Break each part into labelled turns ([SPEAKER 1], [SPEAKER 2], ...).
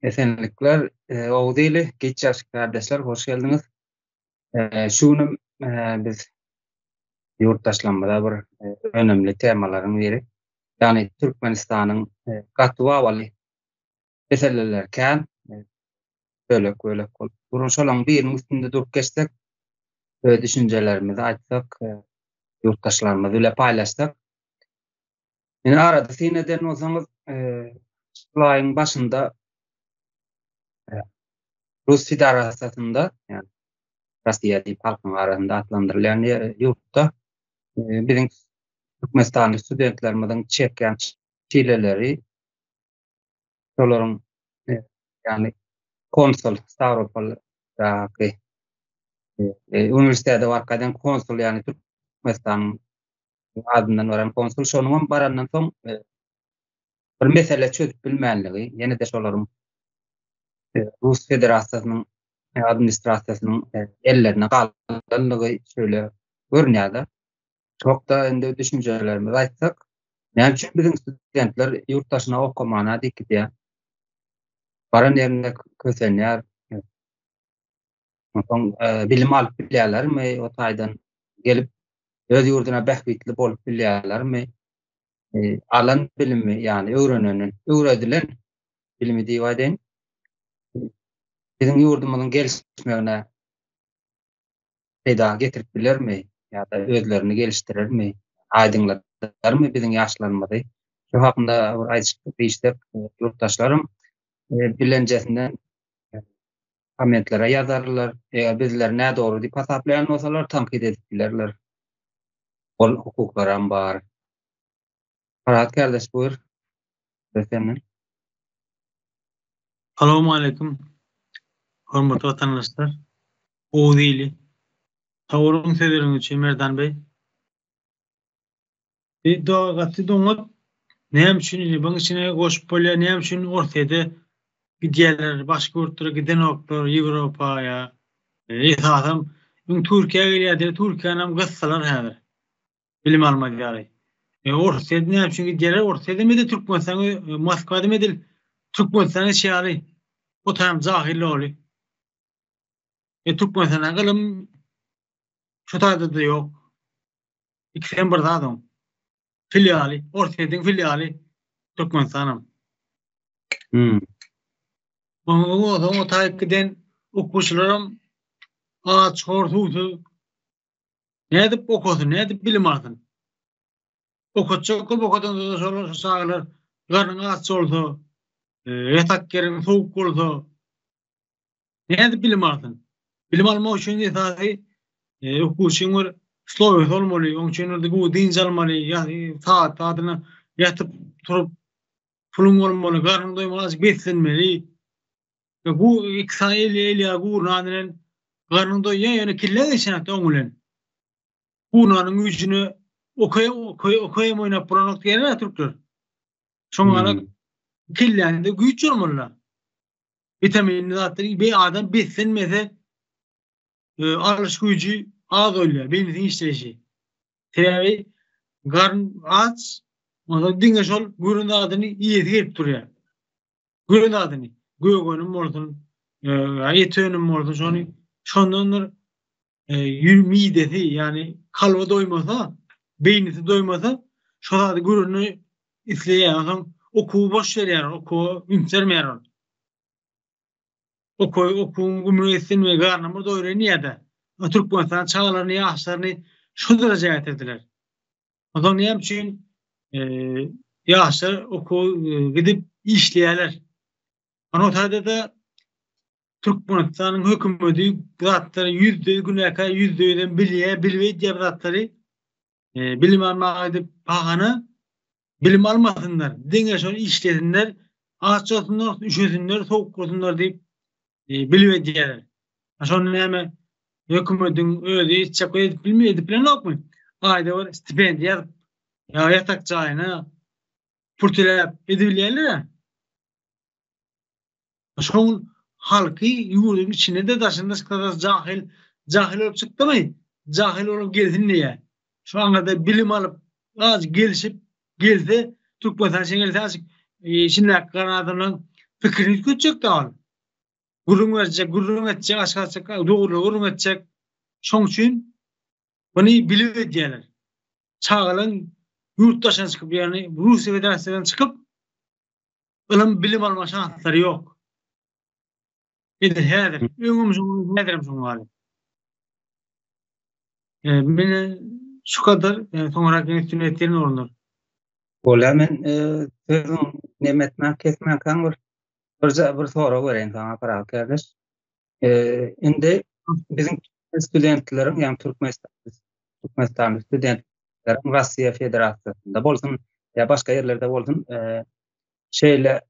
[SPEAKER 1] Esenlikler, Oguz ili, giç ýaşly kärdeşler, hoş geldiňiz. Şu günüm biz ýurtdaşlarymyza bir önemli temalaryň biri, ýagny Türkmenistanyň gaty wawaly meseleleri kän, bölek-bölek bolup duran şolaryň biriniň üstünde durup geçsek, öz düşünjelerimizi aýtsak, ýurtdaşlarymyz bilen paýlaşsak. Indi arada syn eden bolsaňyz, şu aýyň başynda Rus Federasiýasynda, ýagny Russiýa diýip halkyň arasynda atlandyrylýan ýurtda biziň türkmenistanly studentlerimiziň çekýän çileleri şolaryň ýagny konsul Stawropoldaky uniwersitete baryp gaýdan konsul ýagny Türkmenistanyň adyndan baran konsul şonuňam barandan soň bir mesele çözüp bilmänligi ýene-de şolaryň Rus Federasiýasynyň administrasiýasynyň ellerine galanlygy şeýle görünýär-de. Çok-da indi düşünjelerimizi aýtsak, näme üçin biziň studentler ýurt daşyna okamana diýip gidýär? Baran ýerinde kösenýär. Onsoň bilim alyp bilýärlermi o taýdan gelip öz ýurduna bähbitli bolup bilýärlermi? Alan bilimi, ýagny öwreneni, öwredilen bilimi diýip aýdaýyn. Biziň ýurdumyzyň gelişmegine peýda getirip bilermi ýa-da özlerini gelişdirermi, aýdyňladarmy biziň ýaşlarymyzy? Şu hakynda bir aýdyşyp diýişsek, ýurtdaşlarym bilenjesinden kommentlere ýazarlar. Eger bizleri nädogry diýip hasaplaýan bolsalar, tankyt edip bilerler. Ol hukuklaram bar. Farhat kardeş buýur. Söz senden.
[SPEAKER 2] Salowmaleýkim hormatly watandaşlar. Oguz ili. Sag boluň sözleriňiz üçin Merdan beý. Bir doga gaty doňat. Näme üçin indi buň içine goşup bolýar näme üçin Orsýede gidýärler başga ýurtlara gidenoklar Ýewropa ýa esasam öň Türkiýä gelýärdiler Türkiýänam gysdylar häzir. Bilim almaz ýaly. E, Orsýet näme üçin gidýärler? Orsýet edil Türkmenistan, e, Moskwa hem edil Türkmenistan içi ýaly. O tam jahil doly. E, Türkmenistanda ylym şu taýda-da ýok. Ikisi hem bir zat oň. Filialy, Orsýetiň filialy Türkmenistanam.
[SPEAKER 1] Hmm.
[SPEAKER 2] Oňa bolsa o taýyp giden okuwçylaram aç, hor, suwsuz Nädip okasyn, nädip bilim alsyn? Okatjak bolup okadanda-da şolar şu çagalar garnyň aç bolsa, ýatak ýeriň sowuk bolsa nädip bilim alsyn? Bilim almak üçin esasy okuwçyň bir slowiýasy bolmaly, onuň üçin bir gowy dynç almaly, sagat sadyna ýatyp turup puluň bolmaly, garnyň doýmaly, azajyk beslenmeli. Bu iki sany el el ýa gurnan bilen garnyň doýýar, ýöne kelle geçenokda oň bilen. Gurnanyň güýjüne okey okey okey oýnap bolanok diýýärler türkler. Şoňa hmm. kelläňde güýç bolmaly. Vitaminli zatlar bir adam beslenmese e, alyş güýji az bolýar, beýnisiniň işleýşi. Sebäbi garyn aç, ondan diňe şol gören zadyny iýesi gelip durýar. Gören zadyny, gök önüm bolsun, et önüm bolsun, şony şondandyr ýür midesi, ýagny kalby doýmasa, beýnisi doýmasa, şo zady göreni isleýär. Onsoň okuwy boş berýär, okuwa üns bermeýär ol. Okuwy, okuwyň gümrügi etsin we garnyny bir doýuraýyn diýýär-de. Türkmenistan çagalaryny, ýaşlaryny şu derejä getirdiler. Onsoň näme üçin ýaşlar okuwa gidip işleýärler? Ana o taýda-da Türkmenistanyň hökümeti bu zatlary %100 günäkär, %100 hem bilýär, bilip edýär bu zatlary. Bilim almaga gidip bahana bilim almasynlar, diňe şol işlesinler, aç bolsunlar, üşesinler, sowuk bolsunlar diýip bilip edýärler. Şony näme hökümetiň özi etjek edip bilmeýär, edip bilenokmy? Aýda bir stipendiýa ýazyp, ýa ýatak jaýyna pul töläp edibilýärler. Şoň halky ýurduň içinde-de daşynda çyksa-da jahyl, jahyl bolup çykdymy? Jahyl bolup gelsin diýýär. Şu aňyrda bilim alyp, az gelişip gelse, Türkmenistan içine gelse azajyk içindäki galan adamlaryň. Pikirini üýtgetjek däl. Gürrüň berjek, gürrüň etjek, açyk-açyk dogrulygy gürrüň etjek. Şoň üçin muny bilip edýärler. Çagalaryň ýurt daşyna çykyp, ýagny Russiýa Federasiýadan çykyp ylym, bilim alma şanslary ýok. Edil häzir, öňem şoň, häzirem şoň ýaly. Meni şu kadar, yani soňrak ýene üstüne ýetirin oglanlar.
[SPEAKER 1] Bolýar men sözüň neme etmän kesmänkäň bir birje bir sorag bereýin saňa Pyragy kardeş. Indi biziň studentleriň ýagny Türkmenistan Türkmenistanly studentleriň Russiýa Federasiýasynda bolsun ýa başga ýerlerde bolsun şeýle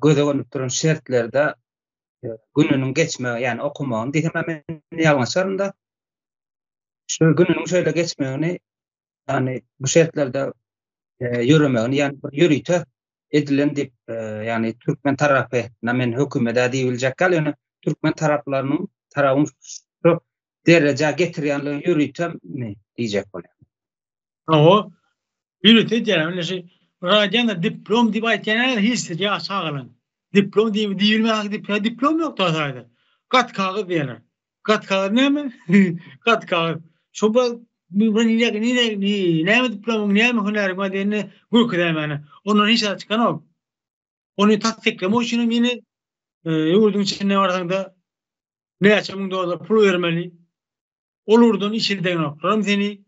[SPEAKER 1] göze görnüp duran şertlerde gününiň geçmegi ýagny okamagyny diýsem men ýalňyşaryn-da şu gününiň şeýle geçmegini ýagny bu şertlerde ýöremegini ýagny bir ýörite edilen diýip ýagny türkmen tarapy na men hökümede diýibiljek ýaly ýöne türkmen taraplarynyň tarabyň şu derejä getirýänligi ýöritemi diýjek bolýan.
[SPEAKER 2] Hawa, ýörite edýärler. Ine şu radioda diplom diýip aýtýan hiç ýaş çagalaň. Diplom diýip diýilmez diplom, diplom ýok da saýda. Gat kagyz diýýärler. Gat kagyz näme? Gat kagyz. Şo bir bir nire nire näme diplomyň näme hünäriň bar diýende görkezäýmäne. Ondan hiç zat çykanok. Ony tassyklamak üçin hem ýene ýurduň içinde barsaň-da näçe müň dollar pul bermeli. Ol ugurdan iş edenoklar seni.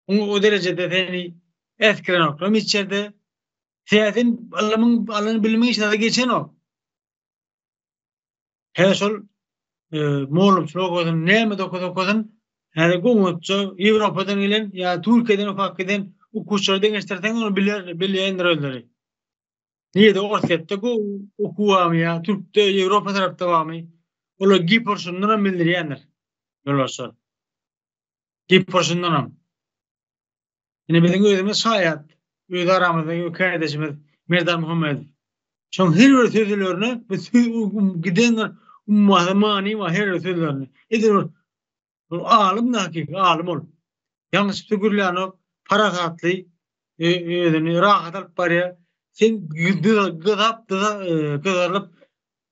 [SPEAKER 2] O derejede seni äsgerenoklar hiç ýerde. Sen ylymyň alan bilimiň hiç zada geçenok. Häzir şol mugallymçylyk okasyn, näme-de okasa okasyn, häzir goňatça Ýewropadan gelen ýa Türkiýeden okap giden okuwçylary deňeşdirseň, ony biler, bilýändir özleri. Nirede Orsýetde gowy okuw barmy ýa Türkde, Ýewropa tarapda barmy? Olar gep urşundan hem bildirýändir. Ýolbaşçylar. Gep urşundan hem. Ine biziň özümiz şaýat, öz aramyzda kärdeşimiz Merdan Muhammedow. Şoň her bir sözlerine bir giden bir ummasyz many bar her bir sözlerinde. Edil bir bir alym da hakyky alym ol. Ýalňyşyp gürlänok, parasatly, özüni rahat alyp barýar. Sen gyzap, gyzarylyp,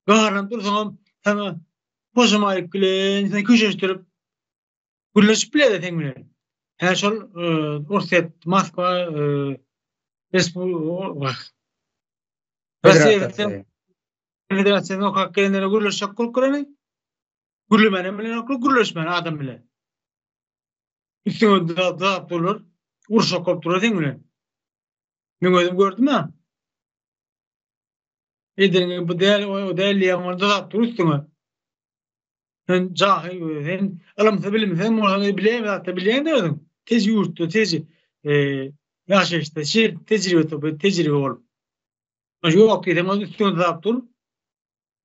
[SPEAKER 2] gaharlanyp dursaňam saňa hoşamaýlyk bilen seni köşeşdirip Gürleşip bilýär seň bilen. Hä şol Orsýet, Moskwa, Russiýa Federasiýasyny okap gelenlere gürleşjek bolup göreli. Gürlemänem bilenoklar, gürleşmän adam bilen. Üstüňe dap durlar, uruşak bolup durar seň bilen. Men özüm gördüm ha. Edeniňi bu däl, o däl diýen ony dap dur üstüňe. Sen jahyl, sen ylymsyz bilimsiz bolsaň bileýin zatda bilýäň-de özüň. Tej ýurtda, tej ýaşaýyşda, şeýle tejribe topla, tejribe bolup. Ýok diýseň ol üstüňe zap dur.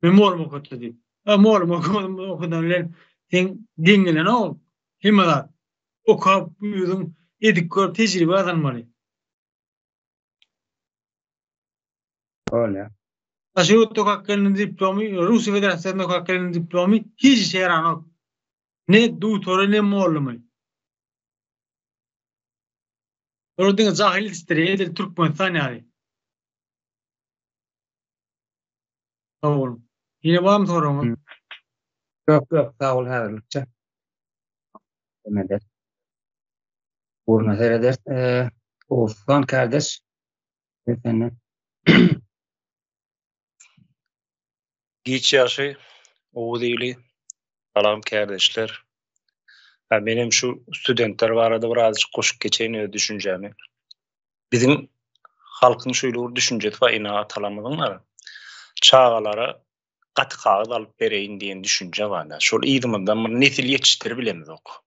[SPEAKER 2] Men mugallym okatdy diýip. A mugallym okadan bilen sen deň gelenok. Hemme zat. Okap, özüň edip görüp tejribe gazanmaly.
[SPEAKER 1] Bolýar.
[SPEAKER 2] Daşary ýurtda okap gelnen diplomy, Russiýa Federasiýasynda okap gelnen diplomy hiç işe ýaranok. Ne dutary, ne mollumy. Olar diňe jahyl ýetişdirýär, edil Türkmenistan ýaly. Sag boluň. Ýene barmy soragyňyz?
[SPEAKER 1] Ýok, ýok, sag bol häzirlikçe. Eder. Ugruna serederis. Oguzhan kardeş. Senden.
[SPEAKER 3] Giç ýagşy, Oguz ili, salam kärdeşler. Ha, menem şu studentler barada birazjyk goşup geçeýin öz düşünjämi. Biziň halkyň şeýle bir düşünjesi bar, ene-atalarymyzyň çagalara gaty kagyz alyp bereýin diýen düşünje bar. Şol yzymyzdan bir nesil ýetişdirip bilemizok.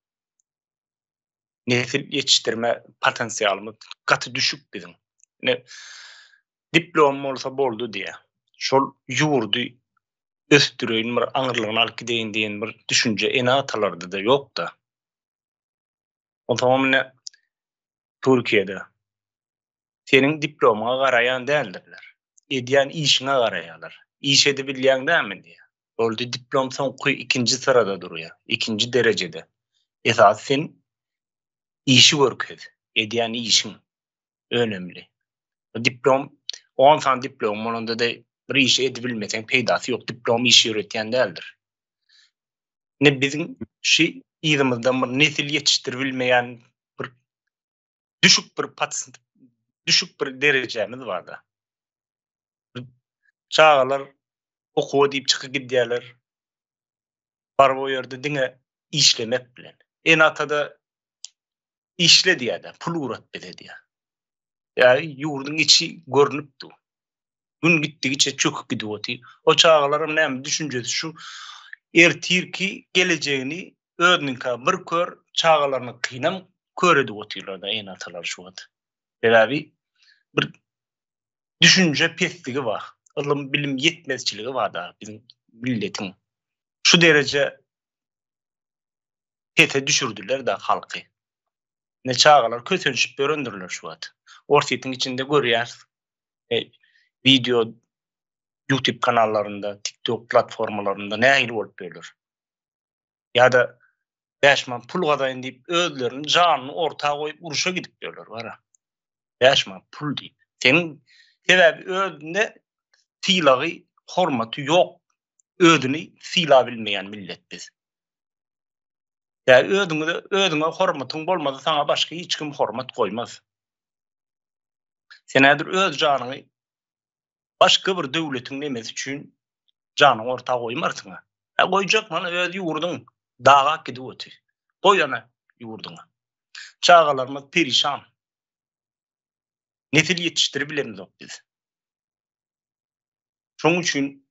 [SPEAKER 3] Nesil ýetişdirme potensialymyz gaty düşük biziň. Ine diplom bolsa boldy diýýär. Şol ýurdy ösdüreýin bir aňyrlygyna alyp gideýin diýen bir düşünje ene-atalarda-da ýok-da. Onsoňam ine Türkiýede seniň diplomyňa garaýan däldirler. Edýän işiňe garaýarlar. Iş edibilýäň dälmi diýýär. Boldy diplom soňky ikinji syrada durýar. Ikinji derejede. Esasy sen işi görkez. Edýän işiň önemli. Diplom 10 sany diplom bolanda-da. Bir işi edibilmeseň peýdasy ýok, diplom iş ýöretýän däldir. Ine biziň şu yzymyzdan bir nesil ýetişdiribilmeýän bir düşük bir düşük bir derejämiz barda. Çagalar okuwa diýip çykyp gidýärler. Baryp o ýerde diňe işlemek bilen. Ene-ata-da işle diýýär-de, pul ugrat bize diýýär. Ýa ýurduň içi görnüp dur. Gün gitdigiçe çöküp gidip otyr. O çagalaram näme düşünjesi şu ertirki gelejegini özüniňkä bir kör, çagalarynyňkynam kör edip otyrlar-da ene-atalar şu wagt. Sebäbi bir düşünje pesligi bar. Ylym, bilim ýetmezçiligi bar-da biziň milletiň. Şu dereje pese düşürdiler-de halky. Ine çagalar kösenişip ýörendirler şu wagt. Orsýetiň içinde görýäris. Wideo YouTube kanallarynda, TikTok platformalarynda nähili bolup ýörler. Ýa-da 5 manat pul gazaýyn diýip özleriniň janyny orta goýup urşa gidip ýörler bara. 5 manat pul diýip. Seň sebäbi özünde sylagy, hormaty ýok. Özüni sylabilmeýän millet biz. Ýa özüňize özüňe hormatyň bolmasa saňa başga hiç kim hormat goýmaz. Sen häzir öz janyňy başga bir döwletiň nemesi üçin janyňy orta goýmarsyň-a. Ä goýjak mana öz ýurduň dagap gidip otyr. Goý ana ýurduňa. Çagalarymyz perişan. Nesil ýetişdiribilemizok biz. Şonuň üçin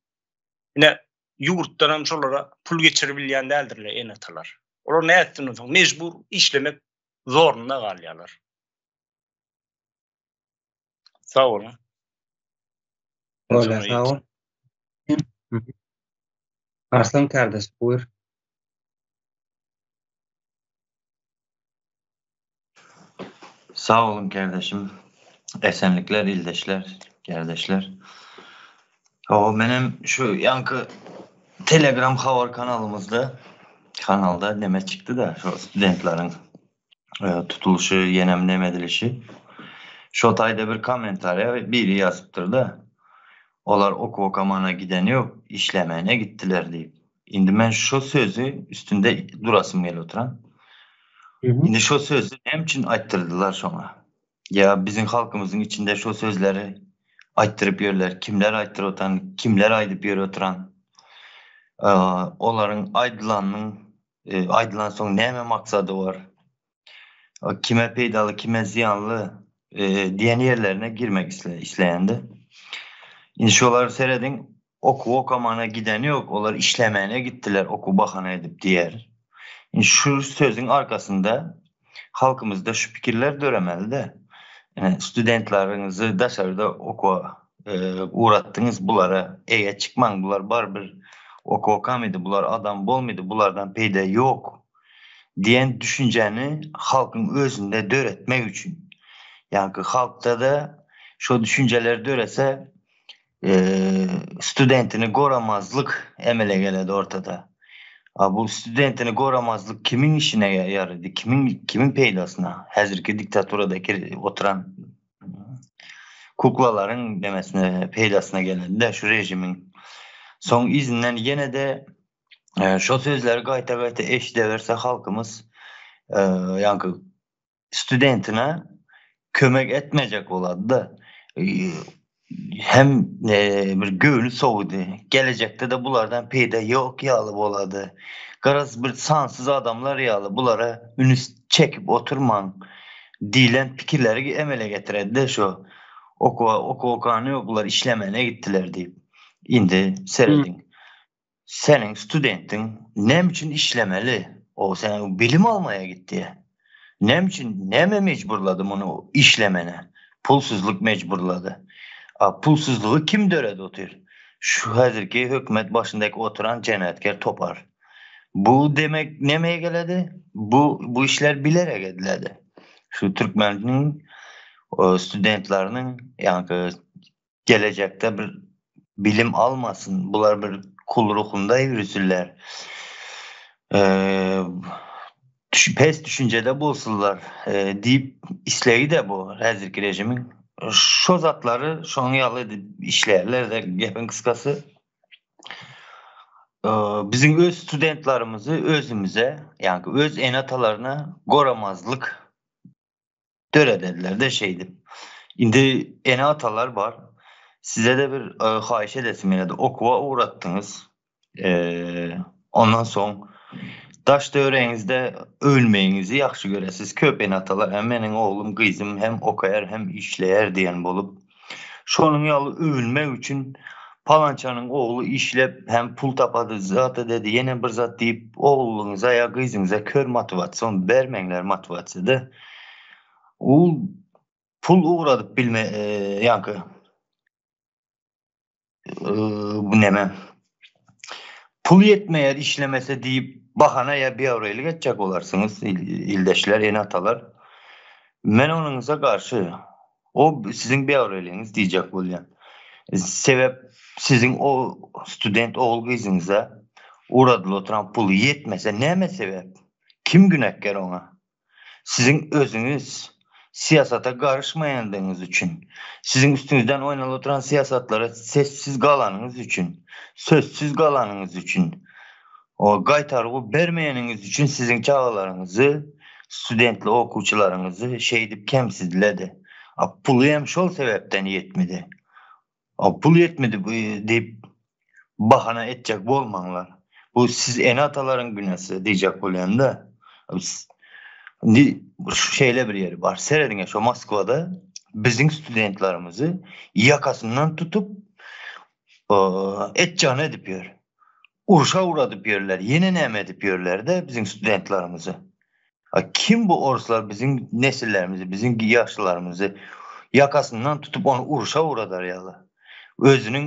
[SPEAKER 3] ine ýurtdan hem şolara pul geçiribilýän däldirler ene-atalar. Olar nätsin onsoň mejbur işlemek zorunda galýarlar. Sag boluň.
[SPEAKER 1] Bolýar, sag bol. Arslan kardeş, buyur.
[SPEAKER 4] Sag boluň kardeşim. Esenlikler ildeşler, kardeşler. O menem şu ýaňky Telegram habar kanalymyzda kanalda neme çykdy da şu studentleriň e, tutulyşy, ýenem neme edilişi. Şo taýda bir kommentariýa biri ýazypdyr da. Olar okuw okamana gideni ýok, işlemäne gitdiler diýip. Indi men şo sözi üstünde durasym gelip oturan. Indi şo sözi näme üçin aýtdyrdylar şoňa? Ýa biziň halkymyzyň içinde şo sözleri aýtdyryp ýörler, kimler aýtdyryp oturan, kimler aýdyp ýör oturan? Olaryň aýdylanynyň aýdylan soň näme maksady bar? Kime peýdaly, kime zyýanly diýen ýerlerine girmek isleýände. Indi şolar serediň, okuw okamana gideni ýok, olar işlemäne gitdiler, okuw bahana edip diýer. Indi şu sözüň arkasynda halkymyzda şu pikirler döremeli-de. Ine, studentleriňizi daşarda okuwa ugratdyňyz, bulara eýe çykmaň, bular barybir okuw okamydy, bular adam bolmydy, bulardan peýda ýok diýen düşünjäni halkyň özünde döretmek üçin. Ýaňky halkda-da şo düşünjeler dörese, studentini goramazlyk emele geledi ortada. A bu studentini goramazlyk kimiň işine ýarady, kimiň kimiň peýdasyna? Häzirki diktaturadaky oturan kuklalaryň demesine peýdasyna geledi-de şu režimiň. Soň yzyndan ýene-de şo sözleri gaýta-gaýta eşideberse halkymyz ýaňky studentine kömek etmejek bolady-da. Hem bir göwni sowudy. Gelejekde-de bulardan peýda ýok ýaly bolady. Garaz bir sansyz adamlar ýaly bulara ünüs çekip oturmaň diýlen pikirleri emele getiredi-de şo okuwa okuw okany ýok bular işlemene gitdiler diýip. Indi serediň. Seniň studentiň näme üçin işlemeli? O sen bilim almaya gitdi. Näme üçin, näme mejburlady muny işlemene? Pulsuzlyk mejburlady. A pulsuzlygy kim döredi otyr? Şu häzirki hökümet başyndaky oturan jenaýatkär topar. Bu demek nemeye geledi? Bu bu işler bilerek ediledi. Şu türkmeniň studentleriniň ýaňky gelejekde bir bilim almasyn, bular bir kul ruhunda ýürüsünler, pes düşünjede bolsunlar diýip islegi-de bu häzirki režimiň. Şo zatlary şonuň ýaly edip işleýärler-de, gepiň gysgasy. Biziň öz studentlerimizi özümize, ýagny öz ene-atalaryna goramazlyk döredediler-de şeýdip. Indi ene-atalar bar. Size-de bir haýyş edesim gelýär. Okuwa ugratdyňyz. Ondan soň daş-töweregiňizde öwünmegiňizi ýagşy göresiz. Köp ene-atalar hem meniň oglum, gyzym hem okaýar, hem işleýär diýen bolup, şonuň ýaly öwünmek üçin palançanyň ogly işlep hem pul tapady, zat ededi, ýene bir zat diýip ogluňyza ýa gyzyňyza kör motiwasion bermeňler motiwasiýada. Ol pul ugradyp bilme ýaňky bu neme pul ýetmeýär işlemese diýip bahana ýa biabraýlyk etjek bolarsyňyz ildeşler ene-atalar. Men onuňyza garşy o siziň biabraýlygyňyz diýjek bolýan. Sebäp siziň o student ogul gyzyňyza ugradylyp oturan pul ýetmese näme sebäp? Kim günäkär oňa? Siziň özüňiz syýasata garyşmaýandygyňyz üçin, siziň üstüňizden oýnalyp oturan syýasatlara sessiz galanyňyz üçin, sözsüz galanyňyz üçin, gaýtargy bermeýäniňiz üçin siziň çagalaryňyzy, studentli okuwçylaryňyzy şeýdip kemsidiledi. A puly hem şol sebäpden ýetmedi. A pul ýetmedi diýip bahana etjek bolmaňlar. Bu siz ene-atalaryň günäsi diýjek bolýan-da. Indi şeýle bir ýeri bar. Serediň şo Moskwada biziň studentlerimizi ýakasyndan tutup etjagny edip ýör. Urşa ugradyp ýörler. Ýene näme edip ýörler-de biziň studentlerimizi. A kim bu orslar biziň nesillerimizi, biziň ýaşlylarymyzy ýakasyndan tutup ony urşa ugradar ýaly. Özüniň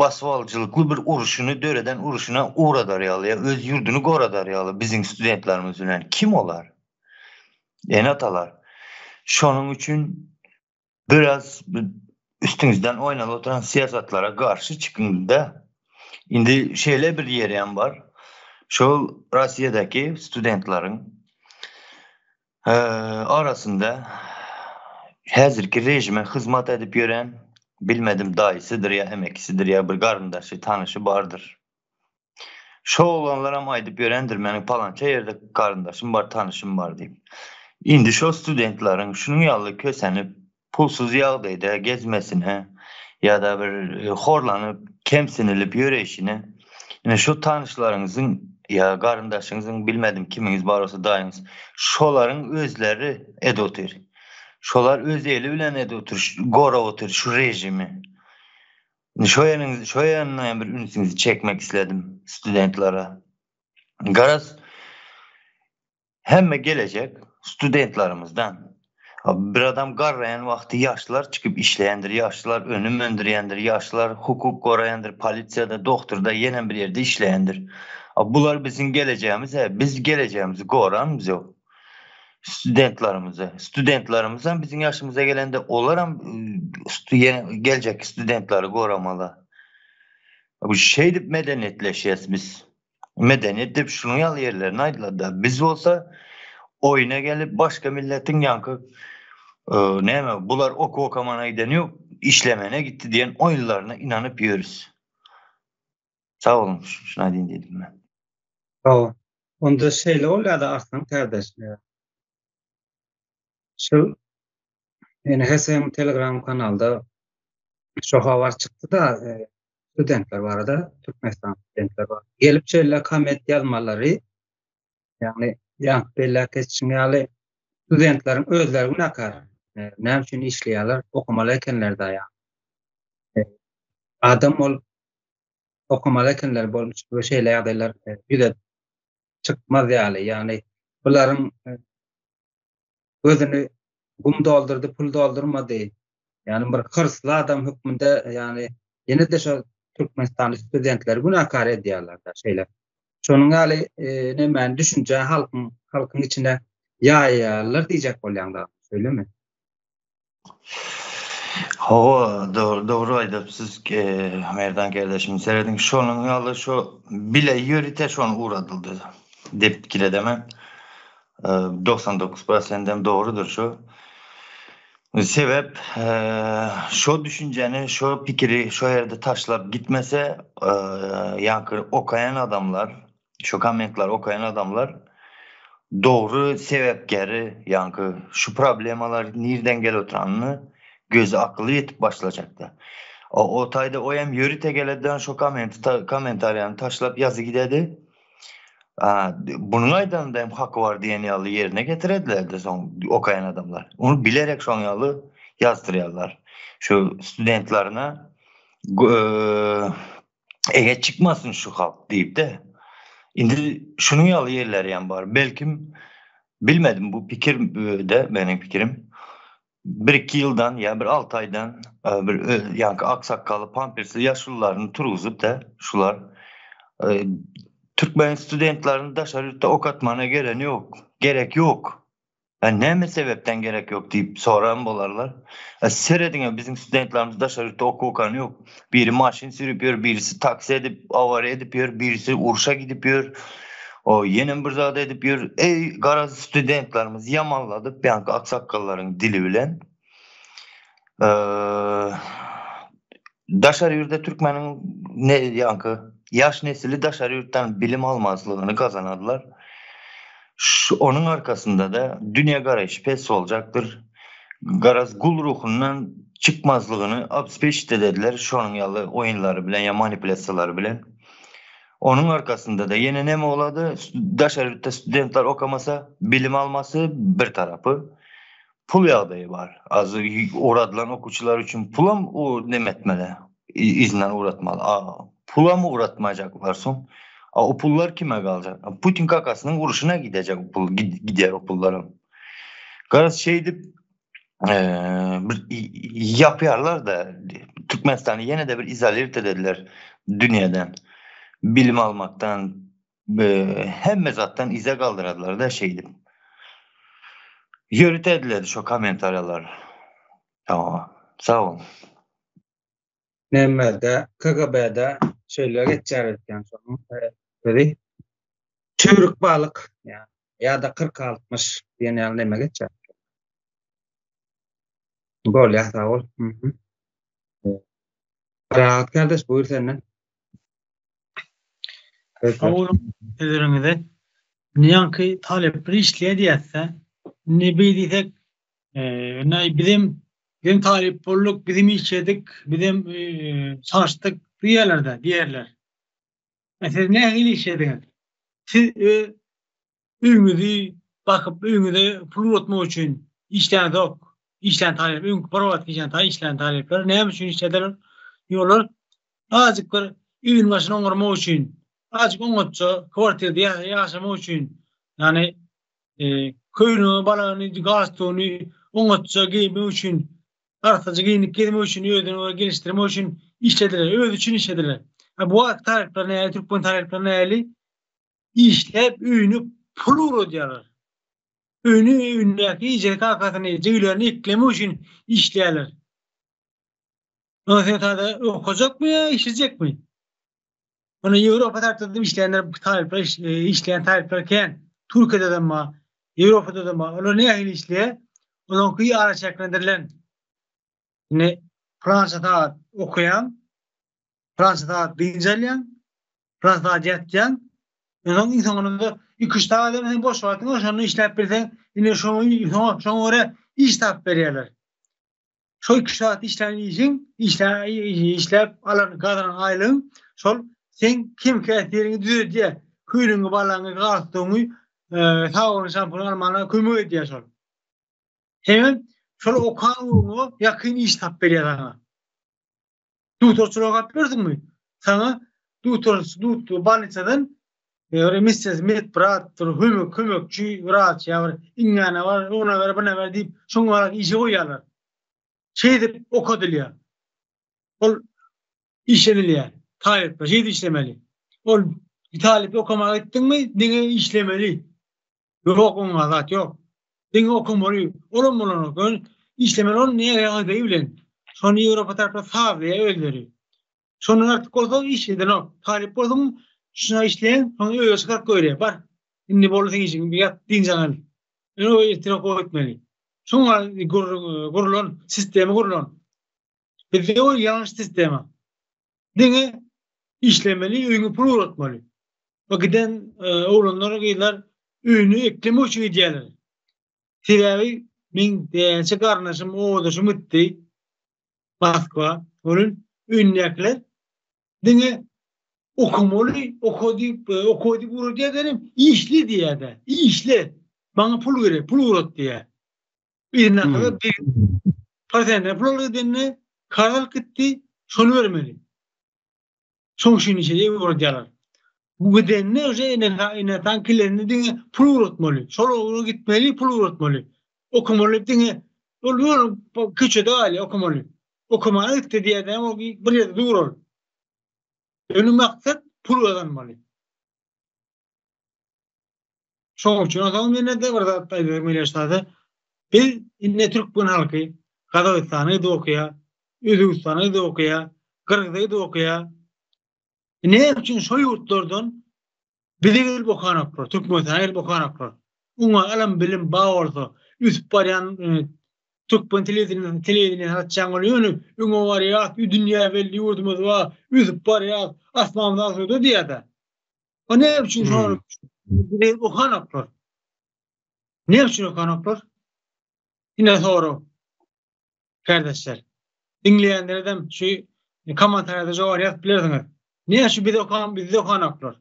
[SPEAKER 4] basybalyjylykly bir urşuny döreden urşuna ugradar ýaly ýa öz ýurduny goradar ýaly biziň studentlerimiz bilen kim olar? Ene-atalar. Şonuň üçin biraz üstüňizden oýnalyp oturan syýasatlara garşy çykyň-da. Indi şeýle bir ýeri hem bar. Şol Russiýadaky studentleriň arasynda häzirki režime hyzmat edip ýören, bilmedim daýysydyr ýa emekisidir ýa bir garyndaşy, tanyşy bardyr. Şo oglanlaram aýdyp ýörendir meniň palança ýerde garyndaşym bar, tanyşym bar diýip. Indi şo studentleriň şunuň ýaly kösenip, pulsuz ýagdaýda gezmesine ýa-da bir horlanyp, kemsinilip ýöreýşine ine şo tanyşlaryňyzyň ýa garyndaşyňyzyň bilmedim kimiňiz bar bolsa daýyňyz şolaryň özleri edip otyr. Şolar öz eli bilen edip otyr, gorap otyr şu režimi. Şo ýeriňiz, şo ýerine hem bir ünsüňizi çekmek isledim studentlere. Garaz, hemme gelejek studentlerimizden. Bir adam garraýan wagty ýaşlar çykyp işleýändir, ýaşlar önüm öndürýändir, ýaşlar hukuk goraýandyr, polisiýada, dogtorda, ýenem bir ýerde işleýändir. Bular biziň gelejegimiz, hä, biz gelejegimizi goramyz ýok. Studentlerimize. Studentlerimiz hem biziň ýaşymyza gelende olar hem geljekki studentleri goramaly. Bu şeýdip medeniýetleşýäs biz. Medeniýet diýip şunuň ýaly ýerlerini aýdylar-da. Biz bolsa oýuna gelip başga milletiň ýaňky näme bular okuw okamana gideni ýok, işlemene gitdi diýen oýunlaryna inanyp ýörüs. Sag boluň, şuny aýdyn diýdim men.
[SPEAKER 1] Sag bol. Onda şeýle bolýar-da Arslan kardeş. Şu NHSM Telegram kanalda şu habar çykdy-da, studentler barada, Türkmenistan studentler barada. Gelip şeýle komment ýazmalary, ýagny ýaňky belläp geçişiň ýaly studentleriň özleri günäkär. Näme üçin işleýärler, okamaly ekenler-dä ýa. Adam bolup okamaly ekenler bolmuş we şeýle ýagdaýlar ýüze çykmaz ýaly, ýagny bularyň gözüni gum doldurdy, pul doldurmady. Ýagny bir hyrsly adam hökmünde, ýagny ýene-de şol türkmenistanly studentleri günäkär edýärler-de şeýle. Şonuň ýaly nemäni düşünje halkyň halkyň içine ýaýýarlar diýjek bolýaň-da, şeýlemi?
[SPEAKER 4] Hawa, dogry, dogry aýdypsyz, Merdan kardeşim. Serediň, şonuň ýaly şo bile ýörite şony ugradyldy diýip pikir edemen. 99 prosent hem dogrudyr şu. Sebäp şo düşünjäni, şo pikiri şo ýerde taşlap gitmese, ýaňky okaýan adamlar, şo kommentleri okaýan adamlar dogry sebäpkäri, ýaňky şu problemalar nirden gelip oturanyny gözi akyly ýetip başlajakda. O taýda o hem ýörite geledi şo kommenti kommentariýany taşlap ýazy gidedi. Bunuň aýdanynda hem haky bar diýen ýaly ýerine getirediler-de soň okaýan adamlar. Ony bilerek şoň ýaly ýazdyrýarlar. Şu studentlerine ege çykmasyn şu halk diýip-de. Indi şunuň ýaly ýerleri hem bar. Belkim bilmedim bu pikir de meniň pikirim. Bir-iki ýyldan ýa bir alty aýdan bir ýaňky ak sakgally pampersli ýaşulularyny turguzyp-da şular türkmen studentlerini daşary ýurtda okatmana gereni ýok, gerek ýok. Ýa näme sebäpden gerek ýok diýip soran bolarlar. Serediň-ä biziň studentlerimiz daşary ýurtda okuw okany ýok. Biri maşyn sürüp ýör, birisi taksi edip, awariýa edip ýör, birisi urşa gidip ýör. O ýenem bir zat edip ýör. Eý, garaz studentlerimizi ýamanladyp, ýaňky aksakgallaryň dili bilen. Daşary ýurda türkmeniň ne ýaňky ýaş nesili daşary ýurtdan bilim almazlygyny gazanarlar. Şu onuň arkasynda-da dünýä garaýşy pes boljakdyr. Garaz gul ruhundan çykmazlygyny obspeçit edediler şonuň ýaly oýunlary bilen ýa manipulýasiýalary bilen. Onuň arkasynda-da ýene näme bolady? Daşary ýurtda studentler okamasa, bilim almasy bir tarapy. Pul ýagdaýy bar. Az ugradylan okuwçylar üçin pulam neme etmeli, yzyndan ugratmaly. A pulam ugratmajaklar soň. A o pullar kime galjak? Putin kakasynyň urşuna gidejek o pul, gidýär o pullaram. Garaz şeýdip bir ýapýarlar-da Türkmenistany ýene-de bir izolirte edediler dünýäden. Bilim almakdan, hemme zatdan yza galdyradylar-da şeýdip. Ýörite ediledi şo kommentariýalar. Tamam. Sag boluň.
[SPEAKER 1] Nemede, KGB-de şeýle geçýär ekän şonuň sözi. Çüýrük balyk ýa-da kyrk-altmyş diýen ýaly neme geçýär. Bolýar, sag bol. Rahat kardeş, buýur senden.
[SPEAKER 2] Sag boluň sözleriňize. Indi ýaňky talyplar işleýär diýýäs-dä. Indi beý diýsek, indi bizem bizem talyp bolduk, bizem işledik, bizem çalyşdyk diýýärler-dä, diýerler. E siz nähili işlediňiz? Siz öz öýüňizi bakyp, öýüňize pul ugratmak üçin işläňzok. Işlän talyp, öňki bir wagt işlän talyp, işlän talyplar näme üçin işlediler? Olar azajyk bir öýüniň başyny oňarmak üçin, azajyk oňatja kwartirde ýaşamak üçin, ýagny köýnegi, balagyny, galstugyny oňatja geýmek üçin Arassaja geýnip gezmek üçin, özüni bir gelişdirmek üçin işlediler. Özi üçin işlediler. Ha bu wagt talyplar näli, türkmen talyplary näli? Işläp öýüne pul ugradýarlar. Öýüni, öýündäki ejesi kakasyny, jigilerini eklemek üçin işleýärler. Ondan sen sada okajakmy ýa işlejekmi? Ony Ýewropa tarapda işleýänler, talyplar, işleýän talyplar kän. Türkiýede-de bar, Ýewropada-da bar. Olar nähili işleýär? Olaryňky araçäklendirilen. Indi pylança sagat okaýaň, pylança sagat dynç alýaň, pylança sagat ýatýaň. Onsoň iň soňunda iki-üç sagat hem sen boş wagtyň bar, şonda işläp bilseň, indi şoňa şoňa görä iş tapyp berýärler. Şo iki sagat işlän işiň, işlän işläp alan gazanan aýlygyň şol seň kem-käsiriňi düzedýär. Köýnegiňi, balagyňy, galstugyňy, sabyny, şampuny almana kömek edýär şol. Hemem şol okan ugruňa ýakyn iş tapyp berýär saňa. Dugtorçylyk okap ýörsüňmi? Saňa dugtor, dut, bolnisadan bir misses, medbrat, bir kömek, kömekçi, wraç ýa bir iňňäne bar, ona ber, buna ber diýip, şoňa görä işe goýýarlar. Şeýdip okadylýar. Ol işlenilýär. Talyplar şeýdip işlemeli. Ol talyp okamaga gitdiňmi, diňe işlemeli. Ýok oňa zat ýok. Diňe okamaly, olam bolanok. Ýöne işlemeli ol näme ýagdaýy bilen. Şony Ýewropa taraplar sazlaýar özleri. Şondan artyk bolsa iş edenok. Talyp bolsaň şuna işleýäň, soň öýe çykaryp goýberýär. Bar, indi boldy seň işiň, ýat dynç al. Ýöne o ertir okuwa gitmeli. Şoňa gurlan, sistema gurlan. Bizde ol ýalňyş sistema. Diňe işlemeli, öýüňe pul ugratmaly. Bu giden e, oglanlar, gyzlar öýüni eklemek üçin gidýärler. Sebäbi meň däçe garyndaşym, obadaşym gitdi Moskwa. Onuň öýündäkiler diňe okamaly, oka diýip, e, oka diýip ugradýar dedim, işle diýýär-de. Işle. Maňa pul gerek, pul ugrat diýýär. Yzyndakylar hmm. bir prosentine pul alyp gidende karz alyp gitdi, şony bermeli. Şoň üçin işe ugradýarlar. Bu gidende uje ene-atan kilerini diňe pul ugratmaly. Şol ugra gitmeli, pul ugratmaly. Okamaly diňe ol ýöne köçede galýar okamaly. Okamana gitdi diýýär, ol bir ýerde dur ol. Ýöne maksat pul gazanmaly. Şoň üçin onsoň men-de bir zat aýdasym gelýär ştada. Biz indi türkmen halky Gazagystana gidip okaýar, Özbegistana gidip okaýar, Gyrgyza gidip okaýar. Näme üçin şo ýurtlardan bize gelip okanoklar, Türkmenistana gelip okanoklar? Oňa ylym bilim bar bolsa, ösüp barýan e, türkmen telewideniýesini telewideniýesini açýan ol ýöne öňe barýas, dünýä belli ýurdumyz bar, ösüp barýas, asmanymyz asuda diýýär-de. O ne üçin şol hmm. okanoklar? Ne üçin okanoklar? Ine sorag. Kardeşler. Diňleýänlerden şu kommentarýada jogap ýazyp bilersiňiz. Ne şu biz okan bizde okanoklar?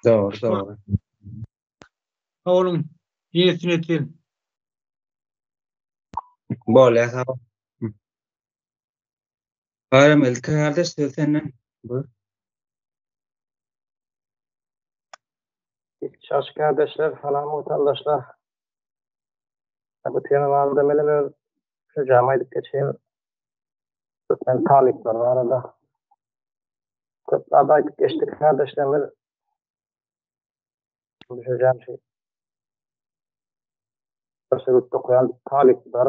[SPEAKER 1] Dogry, dogry.
[SPEAKER 2] Sag boluň. Ýene üstüne etsin.
[SPEAKER 1] Bolýar, sag bol. Baýram geldi kardeş söz senden. Buyur.
[SPEAKER 5] Şaş kardeşler, salam watandaşlar. Bu tema barada menem öz düşünjämi aýdyp geçeýin. Türkmen talyplary barada. Köp zat aýdyp geçdik kardeşlerimiz. Düşünjäm şu. Daşary ýurtda okaýan talyplar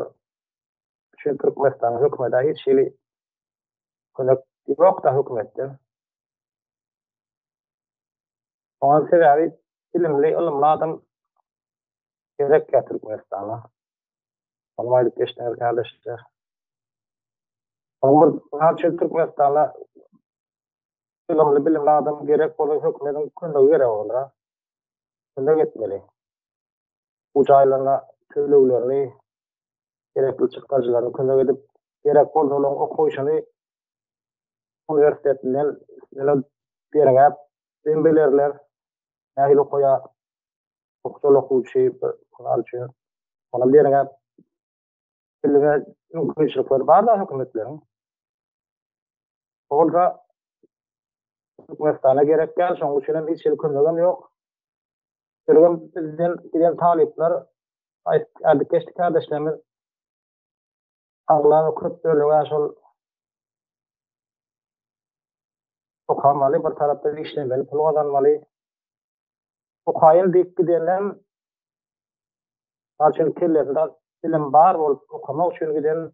[SPEAKER 5] üçin Türkmenistanyň hökümete hiç hili kömek ýok-da hökümetden. Oňa sebäbi bilimli, ylymly adam gerek ýa Türkmenistana. Ony aýdyp geçdiňiz kardeşler. Oň bir mysal üçin Türkmenistanda ylymly, bilimli adam gerek bolsa hökümetiň kömegi gerek olara. Kömek etmeli. Bu jaýlaryna töleglerini gerekli çykdajylaryny kömek edip, gerek bolsa olaryň okaýşyny uniwersitetinden ýöne derňäp hem bilerler. Nähili okaýar, şol okuwçy mysal üçin, ony derňäp bilme mümkinçilikleri bar-da hökümetleriň. Bolsa Türkmenistana gerek däl, şonuň üçin hem hiç hili kömegem ýok. Şeýle bizden giden talyplar aýdyp geçdi kardeşlerimiz aglaba köp bölegi şol okamaly, bir tarapdan işlemeli, pul gazanmaly. Okaýyn diýip gidenler Mysal üçin kellesinde bilim bar bolup okamak üçin giden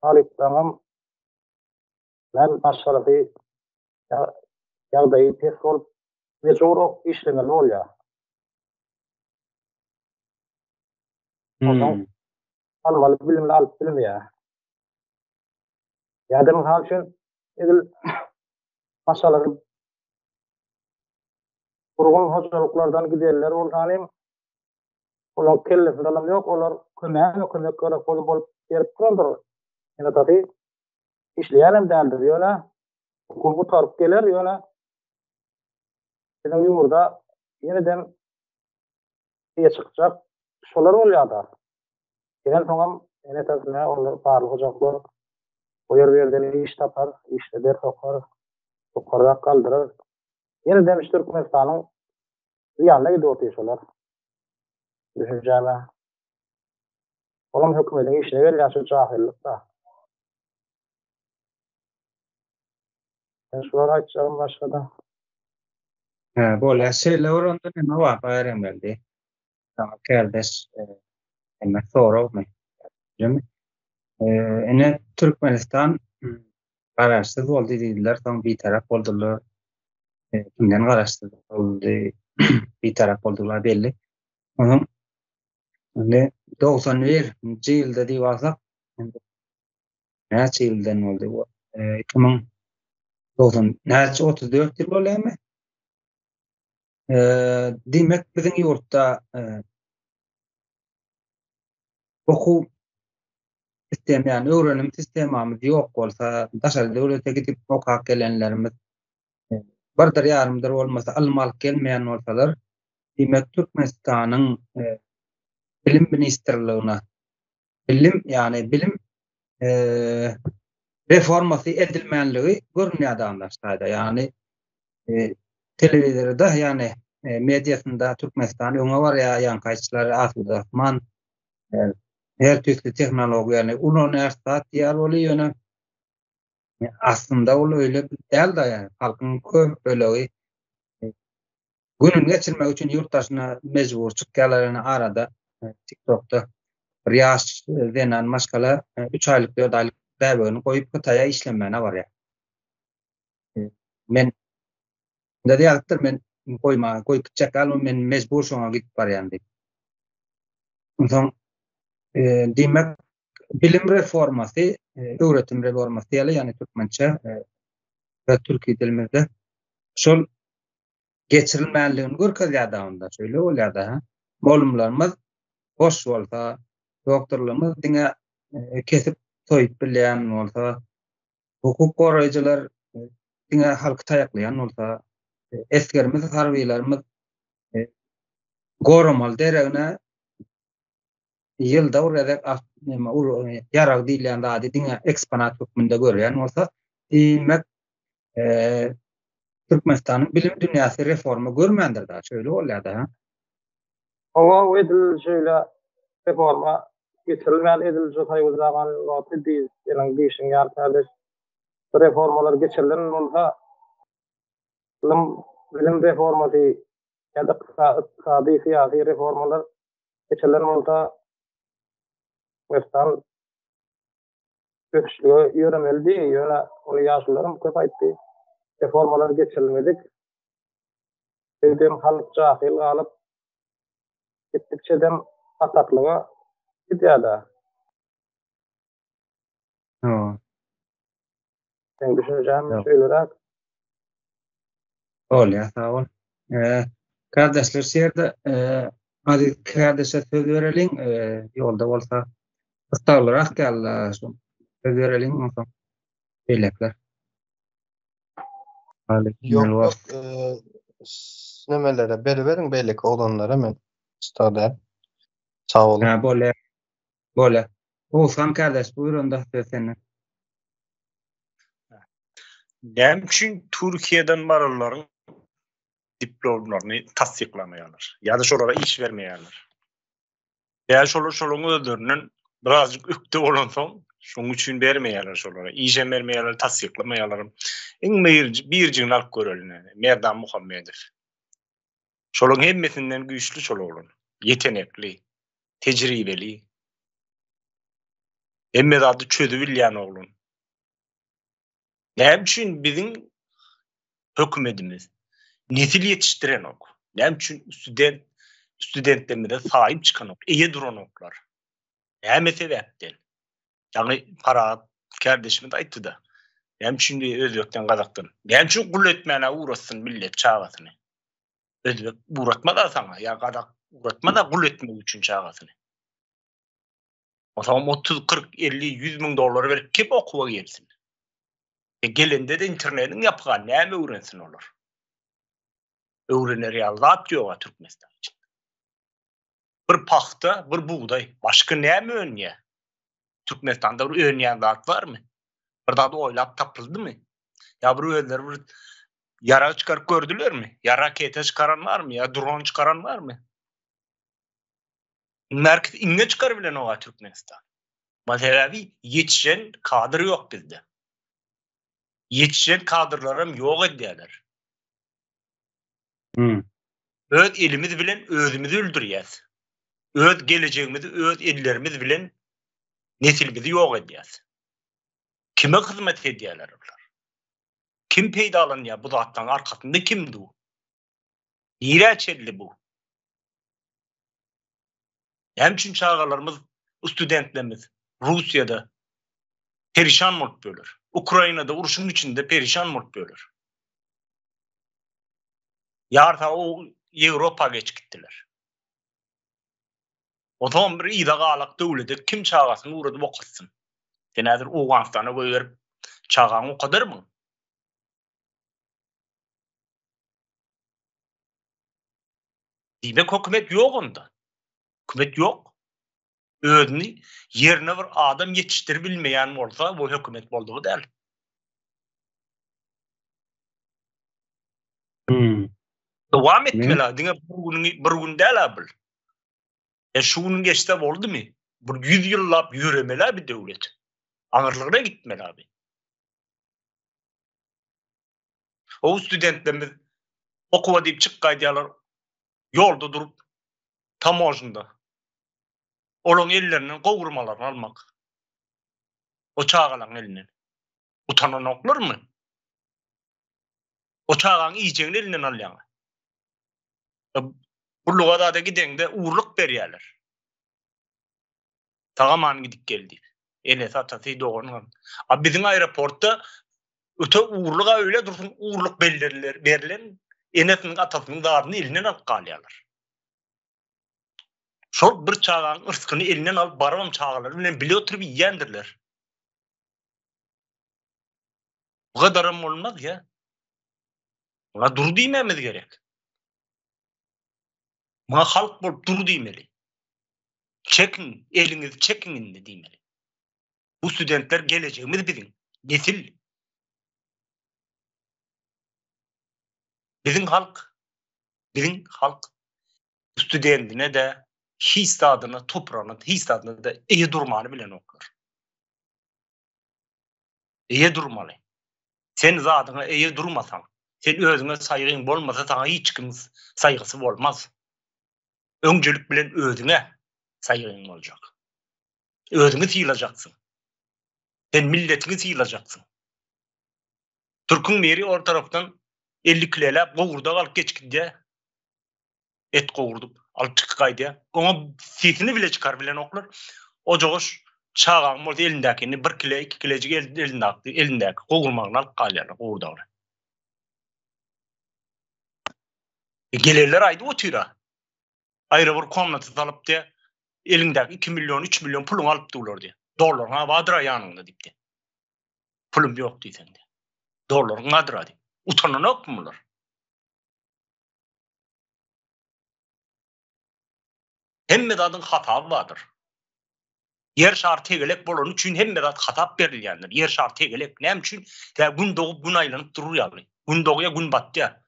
[SPEAKER 5] talyplaryňam näme maşgalasy ýagdaýy pes bolup mejbur işlemeli bolýar. Onsoň almaly bilimini alyp bilmeýär. Ýa-da mysal üçin edil maşgalasy gurgun hojalyklardan gidenler bolsa hem olaryň kellesinde ylym ýok, olar kömäge kömek gerek bolup bolup berip durandyr. Ene-atasy işleýänem däldir, ýöne okuw gutaryp geler, ýöne biziň ýurda ýeneden eýe çykjak şolar bolýar-da. Gelensoňam ene-atasyna olar barly hojalyklar o ýer bu ýerden iş tapar, işleder, sokar, ýokarrak galdyrar. Ýenedem şu Türkmenistanyň zyýanyna gidip otyr şolar. Düşünjäme. Olam hökümediň işine gelýär şu jahyllyk-da. Men şulary aýtjagym başga-da.
[SPEAKER 1] Hä, bolýar. Şeýle bolanda näme bar, Baýramgeldi? Saňa kärdeş näme soragmy? Jemi. Ine Türkmenistan garaşsyz boldy diýdiler, soň bitarap boldular. Kimden garaşsyz boldy, bitarap boldular belli. Onuň. Indi 91-nji ýylda diýip alsak, näçe ýyldan boldy bu? 2090 näçe 34 ýyl bolýarmy? Diýmek, biziň ýurtda okuw sistemi, ýagny öwrenim sistemamyz ýok bolsa, daşary döwlete gidip okap gelenlerimiz birdir ýarymdyr bolmasa ylym alyp gelmeýän bolsalar, diýmek Türkmenistanyň Bilim ministrligine bilim, ýagny bilim reformasy edilmänligi görünýär adamlar taýda. Ýagny telewizorda, ýagny mediasynda Türkmenistan öňe barýar, ýaňky aýtşylary asuda asman, her tüýsli tehnologiýany ulanýar, zat diýýär ol ýöne Aslynda ol öýle däl-de, halkyň köp bölegi gününi geçirmek üçin ýurt daşyna mejbur çykýarlar, ýöne arada TikTokda bir ýaş zenan maşgala 3 aýlyk, 4 aýlyk bäbegini goýup Hytaýa işlemäne barýar. Men Indi ýazypdyr, men goýma, goýup gitjek däl, men mejbur şoňa gidip barýan diýip. Onsoň diýmek bilim reformasy, öwretim reformasy diýeli, ýagny türkmençe we türki dilimizde şol geçirilmänligini görkezýär da onda, şeýle bolýar-da, ha. Molumlarymyz boş bolsa, doktorlarymyz diňe kesip soýup bilýän bolsa, hukuk goraýjylar diňe halky taýaklaýan bolsa, esgerimiz, harbylarymyz goramaly deregine ýylda bir gezek neme ýarag diýilýän zady diňe eksponat hökmünde görýän bolsa, diýmek, Türkmenistanyň bilim dünýäsi reforma görmändir da, şeýle bolýar-da, ha?
[SPEAKER 5] Hawa, edil şeýle reforma geçirilmän edil şu Soýuz zaman wagty diý, seniň diýşiň ýaly kardeş, bu reformalar geçirilen bolsa, ylym, bilim reformasy ýa-da ykdysady, syýasy reformalar geçirilen bolsa Türkmenistan ösüşlige ýöremelidi, ýöne ony ýaşulularam köp aýtdy. Reformalar geçirilmedik. Şeýdibem halk jahyl galyp, gitdikçedem bataklyga gidýär-dä.
[SPEAKER 1] Hawa.
[SPEAKER 5] Meň düşünjäm şeýleräk.
[SPEAKER 1] Bolýar, sag bol. Kardeşler şu ýerde Aziz kardeşe söz bereliň, ýolda bolsa gyssaglyrak ýaly şu söz bereliň onsoň beýlekiler.
[SPEAKER 6] Ýok, ýok, nemelere beriberiň beýleki oglanlara men usta däl. Sag boluň.
[SPEAKER 1] Ha, bolýar. Bolýar. Oguzhan kardeş, buýur onda söz sende.
[SPEAKER 3] Näme üçin Türkiýeden baranlaryň diplomlaryny tassyklamaýarlar? Ýa-da şolara iş bermeýärler? Ýa şolar şolaryň özlerinden birazjyk ökde bolansoň, şonuň üçin bermeýärler şolara. Işem bermeýärler, tassyklamaýarlar. Iň bir birjigini alyp göreli, Merdan Muhammedow. Şolaryň hemmesinden güýçli şol oglan. Ýetenekli, tejribeli. Hemme zady çözübilýän oglan. Näme üçin biziň hökümetimiz nesil ýetişdirenok? Näme üçin student studentlerimize saýyp çykanok, eýe duranoklar? Näme sebäpden? Ýagny Parahat kärdeşimiz aýtdy-da. Näme üçin diýip özbekden, gazakdan? Näme üçin gul etmäne ugratsyn millet çagasyny? Özbek ugratmaz-a saňa, ýa gazak ugratmaz-a gul etmek üçin çagasyny. Onsoňam 30, 40, 50, 100 müň dollar berip kim okuwa gelsin? E gelende-de internetiň ýapyga näme öwrensin olar? Öwrener ýaly zat ýok-a Türkmenistan içinde. Bir pagta, bir bugdaý. Başga näme önýär? Türkmenistanda bir önýän zat barmy? Bir zat oýlap tapyldymy? Ýa bir özleri bir ýarag çykaryp gördülermi? Ýa raketa çykaran barmy? Ýa dron çykaran barmy? Merkez iňňe çykar bilen oga Türkmenistan. Ma sebäbi ýetişen kadr ýok bizde. Ýetişen kadrlaram ýok edýärler.
[SPEAKER 1] Hmm.
[SPEAKER 3] Öz elimiz bilen özümizi öldürýäs. Öz gelejegimizi öz ellerimiz bilen nesilimizi ýok edýäs. Kime hyzmat edýärler bular? Kim peýdalanýar bu zatlaryň arkasynda kim dur? Nirä çenli bu? Näme üçin çagalarymyz, studentlerimiz Russiýada perişan bolup ýörler? Ukrainada urşuň içinde perişan bolup ýörler. Ýarsa o Ýewropa geçip gitdiler. Onsoňam bir yza galak döwlede kim çagasyny ugradyp okatsyn? Sen häzir Owganystana goýberip çagaňy okadarmyň? Diýmek hökümet ýok onda. Hökümet ýok. Özüni ýerine bir adam ýetişdiribilmeýän bolsa, bu hökümet boldugy däl.
[SPEAKER 1] Hmm.
[SPEAKER 3] Dowam etmeli, diňe bir günüň bir gün däl-ä bul. E şu gün geçse boldumy? Bir 100 ýyllap ýöremeli bir döwlet. Aňyrlygyna gitmeli abi. O studentlerimiz okuwa diýip çyk gaýdýarlar. Ýolda durup tamožnda. Olaryň ellerinden gowurmalaryny almak. O çagalaryň elinden. Utananoklarmy? O çagaň iýjegini elinden alýaň. Gulluga zada gideňde urluk berýärler. Sag-aman gidip gel diýip. Enesi, atasy, dogany. A biziň aeroportda öte urluk-a öýle dursun, urluk belleriler, berlen enesiniň, atasynyň zadyny elinden alyp galýarlar. Şol bir çagaň yrskyny elinden alyp barybam çagalary bilen bile oturyp iýýändirler. Bu gadaram bolmaz ýa. Muňa dur diýmemiz gerek. Muňa halk bolup dur diýmeli. Çekiň, eliňizi çekiň indi diýmeli. Bu studentler gelejegimiz biziň, nesil. Biziň halk, biziň halk studentine-de, hiç zadyna, topragyna, hiç zadyna-da eýe durmany bilenoklar. Eýe durmaly. Sen zadyňa eýe durmasaň, sen özüňe saýgyň bolmasa saňa hiç kimiň saýgysy bolmaz. Öňjelik bilen özüňe saýgyň boljak. Özüňi sylajaksyň. Sen milletiňi sylajaksyň. Türküň biri or tarapdan 50 kileläp gowurdak alyp geçip gidýär. Et gowurdyp alyp çykyp gaýdýar. Oňa sesini bile çykar bilenoklar. Ojagyş çagaň bolsa elindäkini bir kile, iki kilejik elindäki, elindäki gowurmagyny alyp galýarlar gowurdagyny. E, gelenler aýdyp otyr-a. Aýry bir komnata salyp diýe, eliňdäki 2 million, 3 million puluňy alyp durlar diýe. Dollaryň bardyr ýanyňda diýip diýe. Pulum ýok diýseň diýe. Dollaryň bardyr diýip. Utananokmy bular? Hemme zadyň hasaby bardyr. Ýer şary tegelek bolany üçin hemme zat hasap berilýändir. Ýer şary tegelek. Näme üçin? Sebäbi gün dogup, gün aýlanyp durur ýaly. Gün dogýar, gün batýar.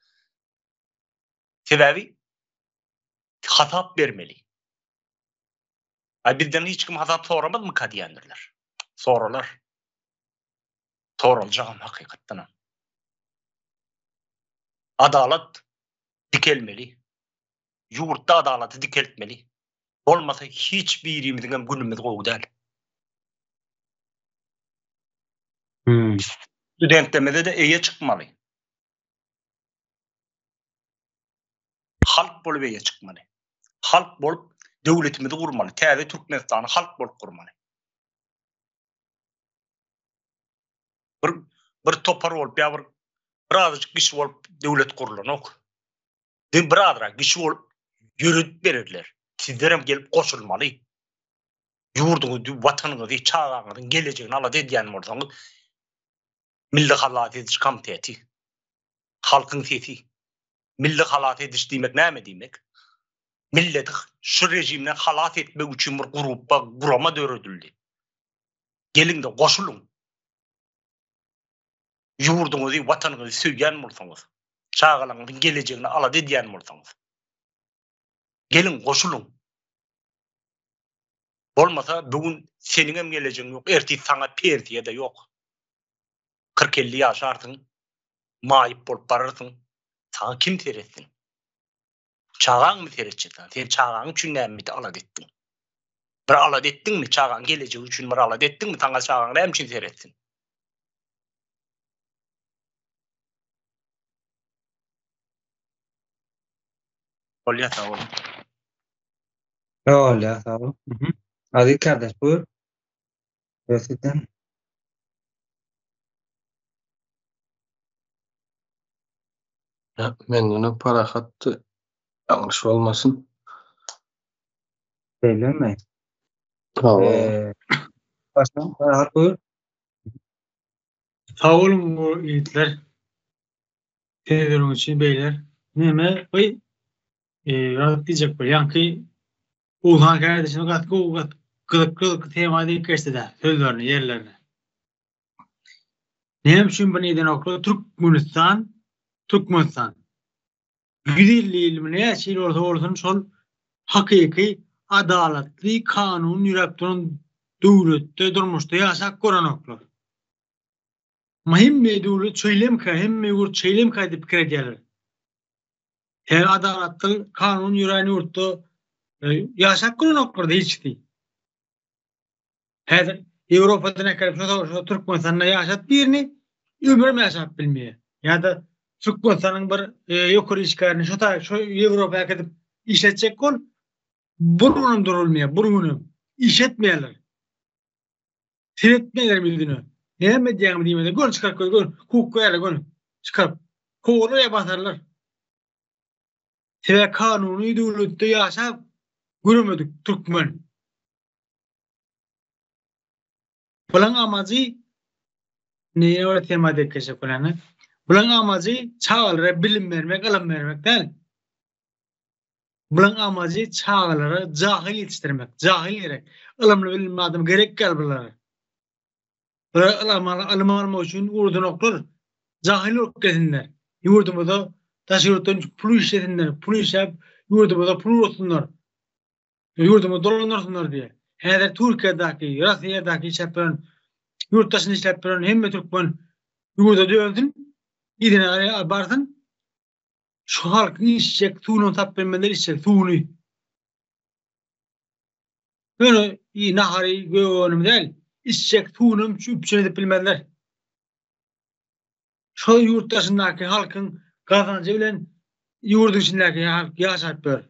[SPEAKER 3] Sebäbi hasap bermeli. Aý bizden hiç kim hasap soramazmyka diýendirler. Soralar. Soraljagam hakykatdanam. Adalat dikelmeli. Ýurtda adalaty dikeltmeli. Bolmasa hiç birimiziň hem günümiz gowy däl.
[SPEAKER 1] Hmm.
[SPEAKER 3] Studentlerimize-de eýe çykmaly. Halk bolup eýe çykmaly. Halk bolup döwletimizi gurmaly. Täze Türkmenistany halk bolup gurmaly. Bir bir topar bolup ýa bir birazajyk kişi bolup döwlet gurlanok. Diňe birazrak kişi bolup ýöredip bererler. Sizlerem gelip goşulmaly. Ýurduňyzy, watanyňyzy, çagaňyzyň gelejegini alada edýän bolsaňyz, Milli halas ediş komiteti. Halkyň sesi. Milli halas ediş diýmek näme diýmek? Milleti şu režimden halas etmek üçin bir grupba, gurama döredildi. Geliň-de goşulyň. Ýurduňyzy, watanyňyzy söýýän bolsaňyz, çagalaryňyzyň gelejegini alada edýän bolsaňyz. Geliň goşulyň. Bolmasa bu gün seniňem gelejegiň ýok, ertir saňa pensiýa-da ýok. Kyrk-elli ýaşarsyň, maýyp bolup bararsyň, saňa kim seretsin? Çagaňmy seretjek saňa? Sen çagaň üçin näme alada etdiň? Bir alada etdiňmi? Çagaň gelejegi üçin bir alada etdiňmi? Saňa çagaň näme üçin seretsin? Bolýar, sag boluň.
[SPEAKER 1] Bolýar, sag bol. Aziz kardeş, buyur. Söz sizden.
[SPEAKER 6] Menden öň Parahatdy. Ýalňyş bolmasyn.
[SPEAKER 1] Şeýlemi?
[SPEAKER 6] Hawa.
[SPEAKER 1] Başla, Parahat buyur.
[SPEAKER 2] Sag boluň ýigitler. Sözleriňiz üçin beýler. Neme, bu Rahat diýjek bir ýaňky Oguzhan kardeşimiz gaty gowy gaty gyzykly gyzykly tema diýip geçdi-de sözlerini ýerlerini. Näme üçin bir edenoklar Türkmenistan Türkmenistan 150 ýylmy näçe ýyl bolsa bolsun şol hakyky adalatly kanun ýöräp duran döwletde durmuşda ýaşap görenoklar. Hemme döwlet şeýlemika hemme ýurt şeýlemika diýip pikir edýärler. Her adalatly kanun ýörän ýurtda ýaşap görenoklar hiçsi. Häzir Ýewropadan äkelip şo şo Türkmenistanda ýaşat birini ömrem ýaşap bilmeýär. Ýa-da Türkmenistanyň bir ýokary işgärini şo taý şo Ýewropa äkidip işletjek bol, bir günem durulmaýar, bir günem. Iş etmeýärler. Seretmeýärler ýüzüne. Näme edýäňmi diýmese, göni çykaryp goý, göni hukuk goýarlar göni çykaryp. Kowarlar ýa basarlar. Sebäbi kanuny döwletde ýaşap göremedik türkmen. Bulaň amajy indi ýene bir tema dek geçjek bolýan. Bulaň amajy çagalara bilim bermek, ylym bermek däl. Bulaň amajy çagalara jahyl ýetişdirmek. Jahyl gerek. Ylymly bilimli adam gerek däl bulara. Bular ylym almak üçin urdunoklar. Jahyl bolup gelsinler. Ýurdumyza daşary ýurtdan pul işlesinler. Pul işläp ýurdumyza pul ursunlar. Ýurdumyzy dolandyrsynlar diýe. Häzir Türkiýedäki, Russiýadaky işläp ýören, ýurt daşynda işläp ýören hemme türkmen ýurda dönsün, yzyna barsyn. Şu halkyň içjek suwuny tapyp bilmezler içjek suwuny. Ýöne nahary gök önüm däl, içjek suwuny hem üpjün edip bilmezler. Şo ýurt daşyndaky halkyň gazanjy bilen ýurduň içindäki halk ýaşap ýör.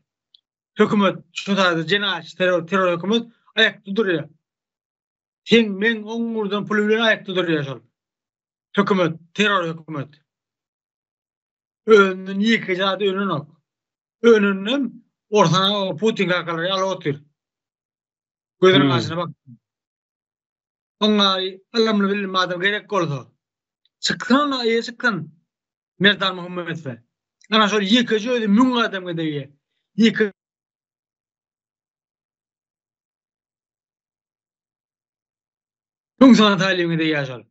[SPEAKER 2] Hökümet şu taýda jenaýatçy terror terror hökümet aýakda durýar. Seň meň oň urdan puly bilen aýakda durýar şol. Hökümet terror hökümet. Özünden ýekeje zat önenok. Öneninem orsana Putin kakalary alyp otyr. Gözüniň hmm. aşyna bak. Oňa ylymly bilimli adam gerek bolsa, çyksyn ona eýe çyksyn. Merdan Muhammedowa. Ana şol ýekeje özi müň adamga degýär. Ýeke Müň sany talybyňa degýär şol.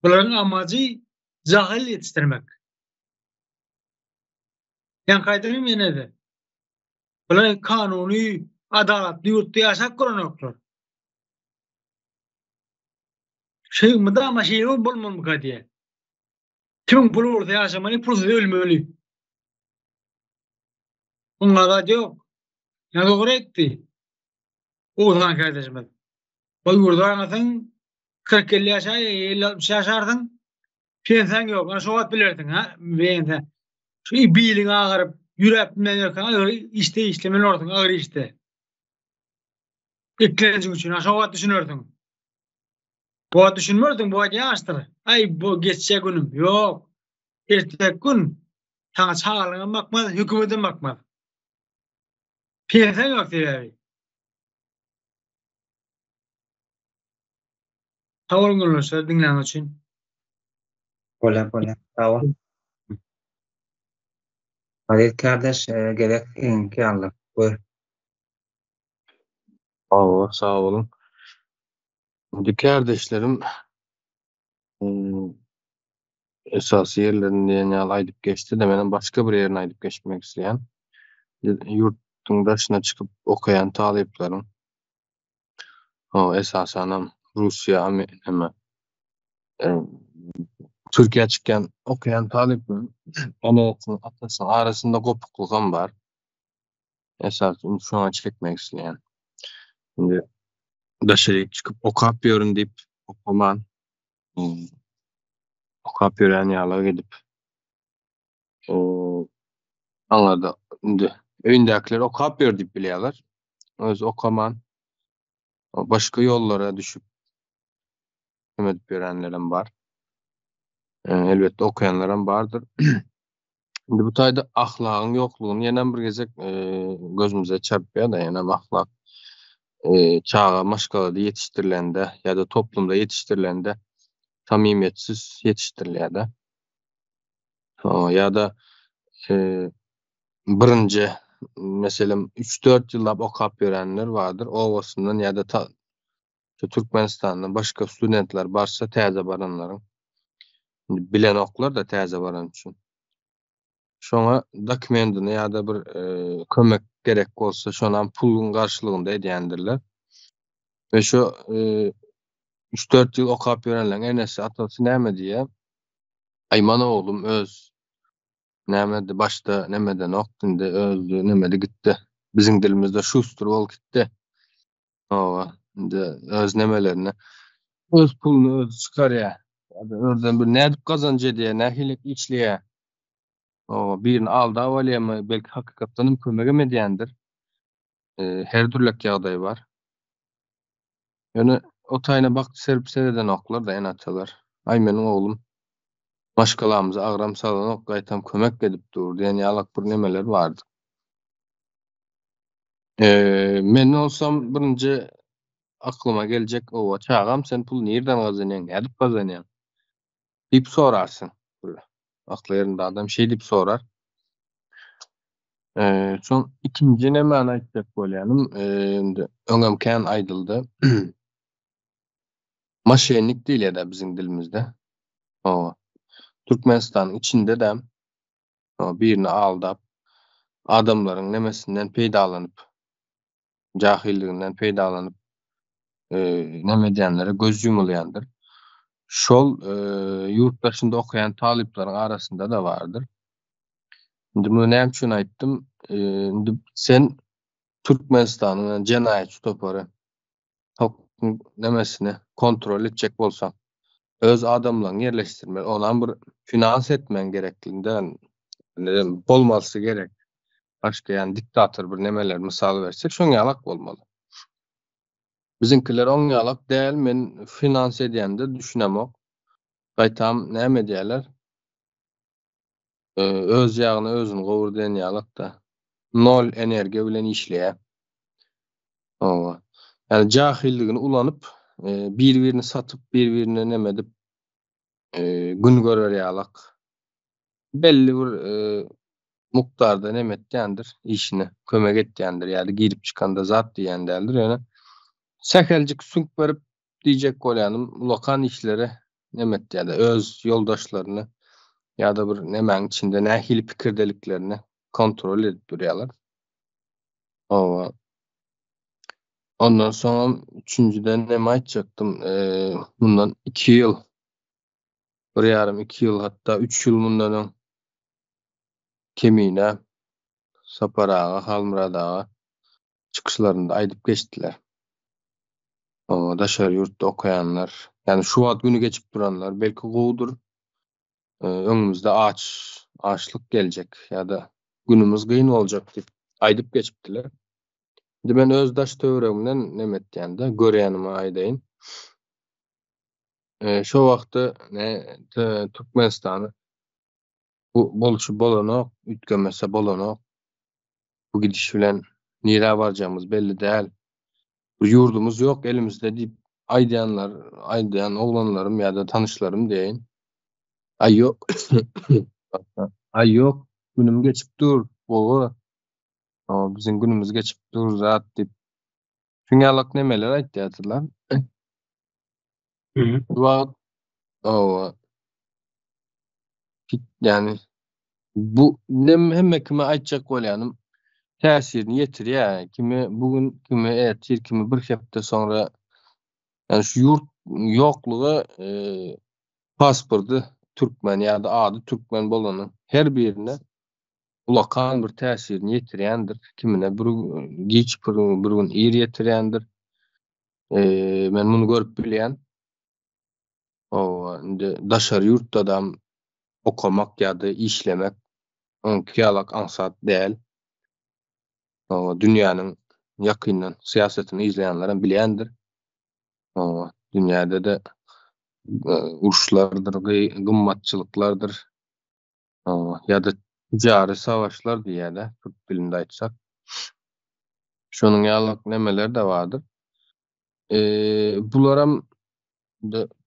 [SPEAKER 2] Bularyň amajy jahyl ýetişdirmek. Ýaňky aýdanym ýene-de. Bular kanuny, adalatly ýurtda ýaşap görenoklar. Şeý mydama şeýle bolmalymyka diýýär. Kimiň puly bolsa ýaşamaly, pulsuz ölmeli. Oňa zat ýok. Ýa dogry aýtdy. Oguzhan kardeşimiz. Bu ýurda barmasaň 40-50 ýaşa, 50-60 ýaşarsyň. Pensiýaň ýok. Ana şo wagt bilersiň, ha? Pensiýa. Şu biliň agyryp, ýüräp bilmän ýörkäň, agyr işde işlemeli bolarsyň, agyr işde. Eklenjiň üçin, ha şo wagt düşünersiň. Bu wagt düşünmersiň, bu wagt ýaşdyr. Aý, bu geçjek günüm. Ýok. Erteki gün saňa çagalygyňam bakmaz, hökümetem bakmaz. Pensiýaň ýok sebäbi. Sag boluň gürleşler diňläniňiz üçin.
[SPEAKER 1] Bolýar bolýar. Sag bol. Aziz kardeş, gezek siziňki ýaly. Buyur.
[SPEAKER 6] Hawa, sag boluň. Indi kärdeşlerim esasy ýerlerini diýen ýaly aýdyp geçdi-de, menem başga bir ýerini aýdyp geçmek isleýän. Ýurtduň daşyna çykyp okaýan talyplaryň, esasanam Russiýa, neme, Türkiýä çykýan okaýan talyplaryň enesiniň, atasynyň arasynda gopuklygam bar. Esasy ünsi şoňa çekmek isleýän. Indi daşaryk çykyp okap ýörün diýip okaman, okap ýören ýaly edip. Aňarda indi öýündäkiler okap ýör diýip bilýärler. Özi okaman başga ýollara düşüp hem edip ýörenlerem bar. Elbetde okaýanlaram bardyr. Indi bu taýda ahlagyň ýoklugyny ýenem bir gezek gözümize çarpýar-da, ýenem ahlak çaga maşgalada ýetişdirilende ýa-da toplumda ýetişdirilende samimiýetsiz ýetişdirilýär-de. Ýa-da birinji, meselem, üç-dört ýyllap okap ýörenler bardyr, obasyndan ýa-da şu Türkmenistandan başga studentler barsa täze baranlaryň indi bilenoklar-da täze baran üçin. Şoňa dokumentini ýa-da bir kömek gerek bolsa şonam puluň garşylygynda edýändirler. We şu 3-4 ýyl okap ýörenleriň enesi, atasy näme diýýär? Aý mana oglum öz nämedi başda nemedenokdy indi özi nemedi gitdi. Biziň dilimizde şustr bolup gitdi. Hawa, indi öz nemelerini, öz puluny özi çykarýar. Ýa-da özden bir nädip gazanç edýär, nähili işleýär. Hawa, birini aldap alýarmy, belki hakykatdan hem kömegem edýändir. Her dürlek ýagdaý bar. Ýöne o taýyna bakyp serip seredenoklar-da ene-atalar. Aý meniň oglum maşgalamyza agram salanok, gaýtam kömek edip dur diýen ýalak bir nemeler bardy. Men bolsam birinji aklyma geljek owa çagam sen pul nirden gazanýaň nädip gazanýaň diýip sorarsyň bir akly ýerinde adam şeý diýip sorar. Soň ikinji nämäni aýtjak bolýanym indi öňem kän aýdyldy. Moşennik diýilýär-dä biziň dilimizde. Owa. Türkmenistanyň içinde-de birini aldap, adamlaryň nemesinden peýdalanyp, jahyllygynyň peýdalanyp, neme edýänlere göz ýumulýandyr. Şol ýurt daşynda okaýan talyplaryň arasynda-da bardyr. Indi muny näme üçin aýtdym? Indi sen Türkmenistanyň jenaýatçy topary halkyň nemesini kontrol etjek bolsaň, öz adamlaryňy ýerleşdirmeli, onam bir finans etmegiň gereklinden bolmalysy gerek. Başga ýani diktator bir nemeler mysal bersek, şoň ýalak bolmaly. Biziňkiler oň ýalak däl, men finans edýände düşünemok. Gaýtam näme edýärler? Öz ýagyny özüni gowur diýen ýalak-da. Nol energiýa bilen işleýär. Hawa. Ýani jahilligini ulanyp, bir-birini satyp, bir-birine neme edip, gün görer ýalak. Belli bir mukdarda neme etýändir, işine kömek etýändir ýa-da girip çykanda zat diýýän däldir. Ýöne säheljik süňk berip diýjek bolýanym ulakan işlere neme etýärler öz ýoldaşlaryny ýa-da bir nemäň içinde nähili pikirdeliklerini kontrol edip durýarlar. Hawa. Ondan soňam üçünjiden neme aýtjakdym, mundan 2 ýyl, bir ýarym 2 ýyl hatda 3 ýyl mundan öň Kemine, Sapar aga, Halmyrat aga çykyşlarynda aýdyp geçdiler. Oňa daşary ýurtda okaýanlar, ýagny şu wagt güni geçip duranlar belki gowudyr. Öňümizde aç, açlyk geljek ýa-da günümiz gyn boljak diýip aýdyp geçipdiler. Indi men öz daş töweregimden neme etýän-de, görýänimi aýdaýyn. Şo wagtda ne Türkmenistany Bu bolşy bolanok, üýtgemese bolanok. Bu gidiş bilen nirä barjagymyz belli däl. Bir ýurdumyz ýok elimizde diýip aýdýanlar, aýdýan oglanlarym ýa-da tanyşlarym diýeýin. Aý ýok. Aý ýok, günüm geçip dur, gowy. Biziň günümiz geçip dur zat diýip. Şuňalak nemeler aýtýardylar. Bu wagt owa ýani bu nem hemme kime aýtjak bolýanym täsirini ýetirýär. Kimi bu gün, kimi ertir, kimi bir hepde soňra ýani şu ýurt ýoklugy e, pasporty türkmen ýa-da ady türkmen bolanyň her birine ulakan bir täsirini ýetirýändir. Kimine bir giç bir, bir gün ir ýetirýändir. E, men muny görüp bilýän. Owa, indi daşary ýurtda-da okamak ýa-da işlemek. Öňki ýalak aňsat däl. Hawa, dünýäniň ýakyndan syýasatyny yzlaýanlaram bilýändir. Hawa, dünýäde-de uruşlardyr, gymmatçylyklardyr. Hawa, ýa-da tijary savaşlar diýýär-de, türk dilinde aýtsak. Şonuň ýaly nemeler-de bardyr. Bularam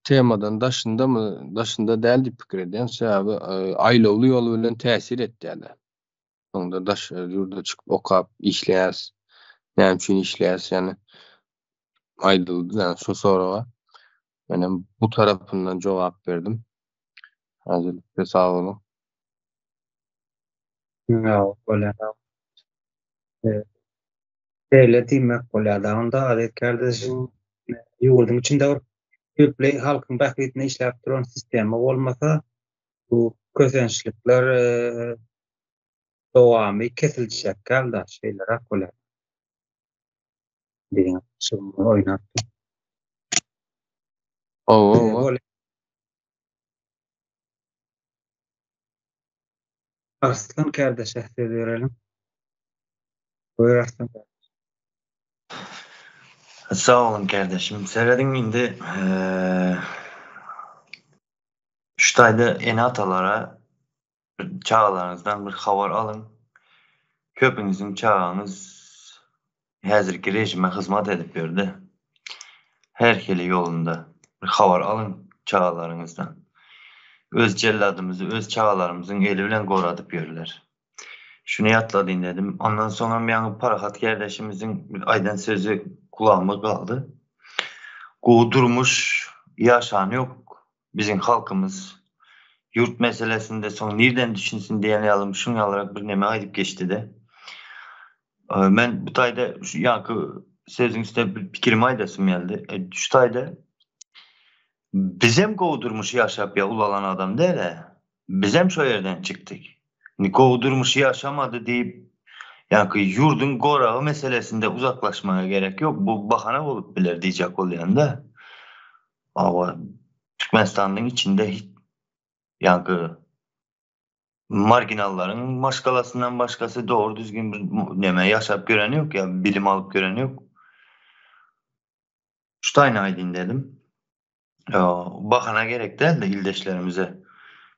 [SPEAKER 6] temadan daşyndamy, daşynda däl diýip pikir edýän. Sebäbi aýlawly ýol bilen täsir etýär-de. Soňda daşary ýurda çykyp okap işleýäs. Näme üçin işleýäs ýani aýdyldy ýani şu soraga. Menem bu tarapyndan jogap berdim. Häzirlikde sag boluň.
[SPEAKER 1] Ýa, bolýar. Şeýle diýmek bolýar-da, onda Aziz kardeşiň ýurduň içinde bir düýpli halkyň bähbidine işläp duran sistema bolmasa, bu kösençlikler dowamy kesiljek ýaly-da, şeýleräk bolýar. Diýen şuny oýnap.
[SPEAKER 6] Hawa, hawa.
[SPEAKER 1] Arslan kardeşe söz bereliň. Buyur Arslan kardeş.
[SPEAKER 4] Sag boluň kardeşim. Serediň indi şu taýda ene-atalara çagalaryňyzdan bir habar alyň. Köpüňiziň çagaňyz häzirki režime hyzmat edip ýörde. Her hili ýolunda bir habar alyň çagalaryňyzdan. Öz jelladymyzy öz çagalarymyzyň eli bilen goradyp ýörler. Şuny ýatladyn dedim. Ondan soňam ýaňy Parahat kärdeşimiziň bir aýdan sözi gulagyma galdy. Gowy durmuş ýaşany ýok biziň halkymyz. Ýurt meselesinde soň nirden düşünsin diýen ýaly şuň ýalyrak bir neme aýdyp geçdi-de. Men bu taýda şu ýaňky sözüň üstüne bir pikirimi aýdasym geldi. Şu taýda bizem gowy durmuş ýaşap ýa ulalan adam däl-ä. Bizem şo ýerden çykdyk. Indi gowy durmuş ýaşamady diýip, ýaňky ýurduň goragy meselesinde uzaklaşmaga gerek ýok. Bu bahana bolup biler diýjek bolýan-da. Hawa, Türkmenistanyň içinde hiç ýaňky marginallaryň maşgalasyndan başgasy dogry düzgün bir neme ýaşap göreni ýok ýa bilim alyp göreni ýok. Şu taýyny aýdyn dedim. Bahana gerek däldi ildeşlerimize.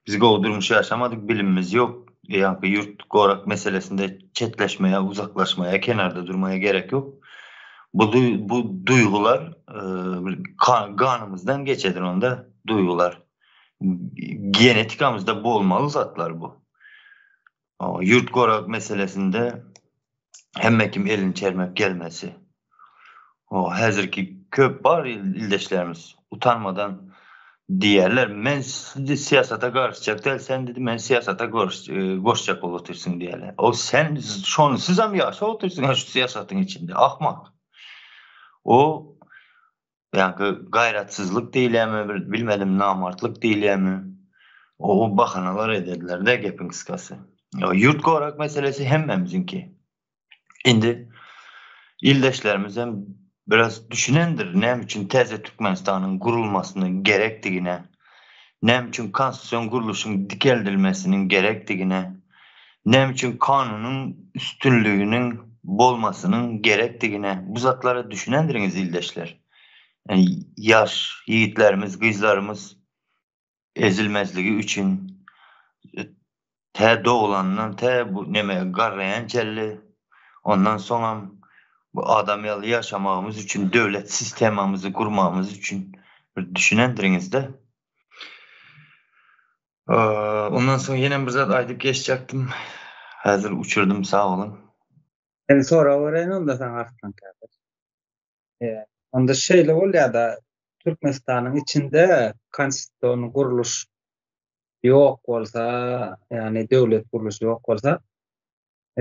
[SPEAKER 4] Biz gowy durmuş ýaşamadyk, bilimimiz ýok. Ýaňky ýurt gorak meselesinde çetleşmeye, uzaklaşmaya, kenarda durmaya gerek ýok. Bu bu duýgular ganymyzdan geçedir onda duýgular. Genetikamyzda bolmaly zatlar bu. Ýurt gorak meselesinde hemme kim elini çermep gelmesi. O häzirki köp bar ildeşlerimiz utanmadan diýerler men syýasata garyşjak däl sen dedi men syýasata goşjak bolup otyrsyň diýerler. O sen şonsuzam ýaşap otyrsyň şu syýasatyň içinde ahmak. O ýaňky gaýratsyzlyk diýilýärmi bir bilmedim namartlyk diýilýärmi o bahanalar ederler-de gepiň gysgasy. Ýurt gorak meselesi hemmämiziňki. Indi ildeşlerimiz hem biraz düşünendir näme üçin täze Türkmenistanyň gurulmasynyň gerekdigine, näme üçin konstitusion gurluşyň dikeldilmesiniň gerekdigine, näme üçin kanunyň üstünliginiň bolmasynyň gerekdigine bu zatlara düşünendiriňiz ildeşler. Ýaş ýigitlerimiz, gyzlarymyz ezilmezligi üçin tä doglandan tä bu neme garraýan çenli ondan soňam bu adam ýaly ýaşamagymyz üçin döwlet sistemamyzy gurmagymyz üçin bir düşünendiriňizde. Ondan soň ýenem bir zat aýdyp geçjekdim. Häzir uçurdym sag boluň.
[SPEAKER 1] Men sorag bereýin onda saňa Arslan kardeş. Onda şeýle bolýar-da, Türkmenistanyň içinde konstitusion gurluş ýok bolsa, ýagny döwlet gurluşy ýok bolsa,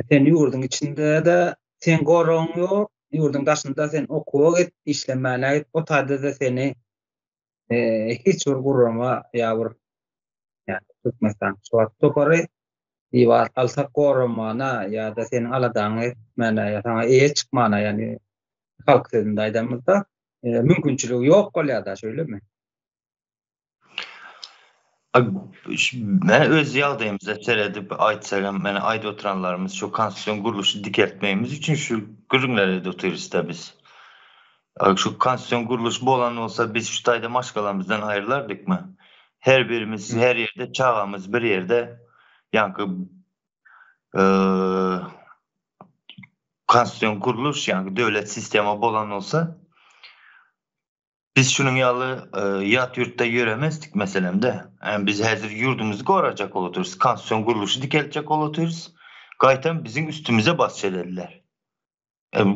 [SPEAKER 1] sen ýurduň içinde-de seň goragyň ýok, ýurduň daşynda sen okuwa git, işlemäne git, o taýda-da seni hiç bir gurama ýa bir ýa Türkmenistan şu wagt topary diýip alsak goramana ýa-da seniň aladaňy etmäne ýa saňa eýe çykmana ýagny halk sözünde aýdanymyzda mümkinçiligi ýok bolýar-da şeýlemi?
[SPEAKER 4] Men öz ýagdaýymyza seredip aýtsagam, meni aýdyp oturanlarymyz şu konstitusion gurluşy dikeltmegimiz üçin şu gürrüňleri edip otyrys-da biz. Şu konstitusion gurluş bolan bolsa biz şu taýda maşgalamyzdan aýrylardykmy? Her birimiz her ýerde, çagamyz bir ýerde, ýaňky konstitusion gurluş, ýaňky döwlet sistema bolan bolsa Biz şunuň ýaly ýat ýurtda ýöremezdik meselemde. Ýani biz häzir ýurdumyzy gorajak bolup otyrys, konstitusion gurluşy dikeltjek bolup otyrys. Gaýtam biziň üstümize basyş edediler.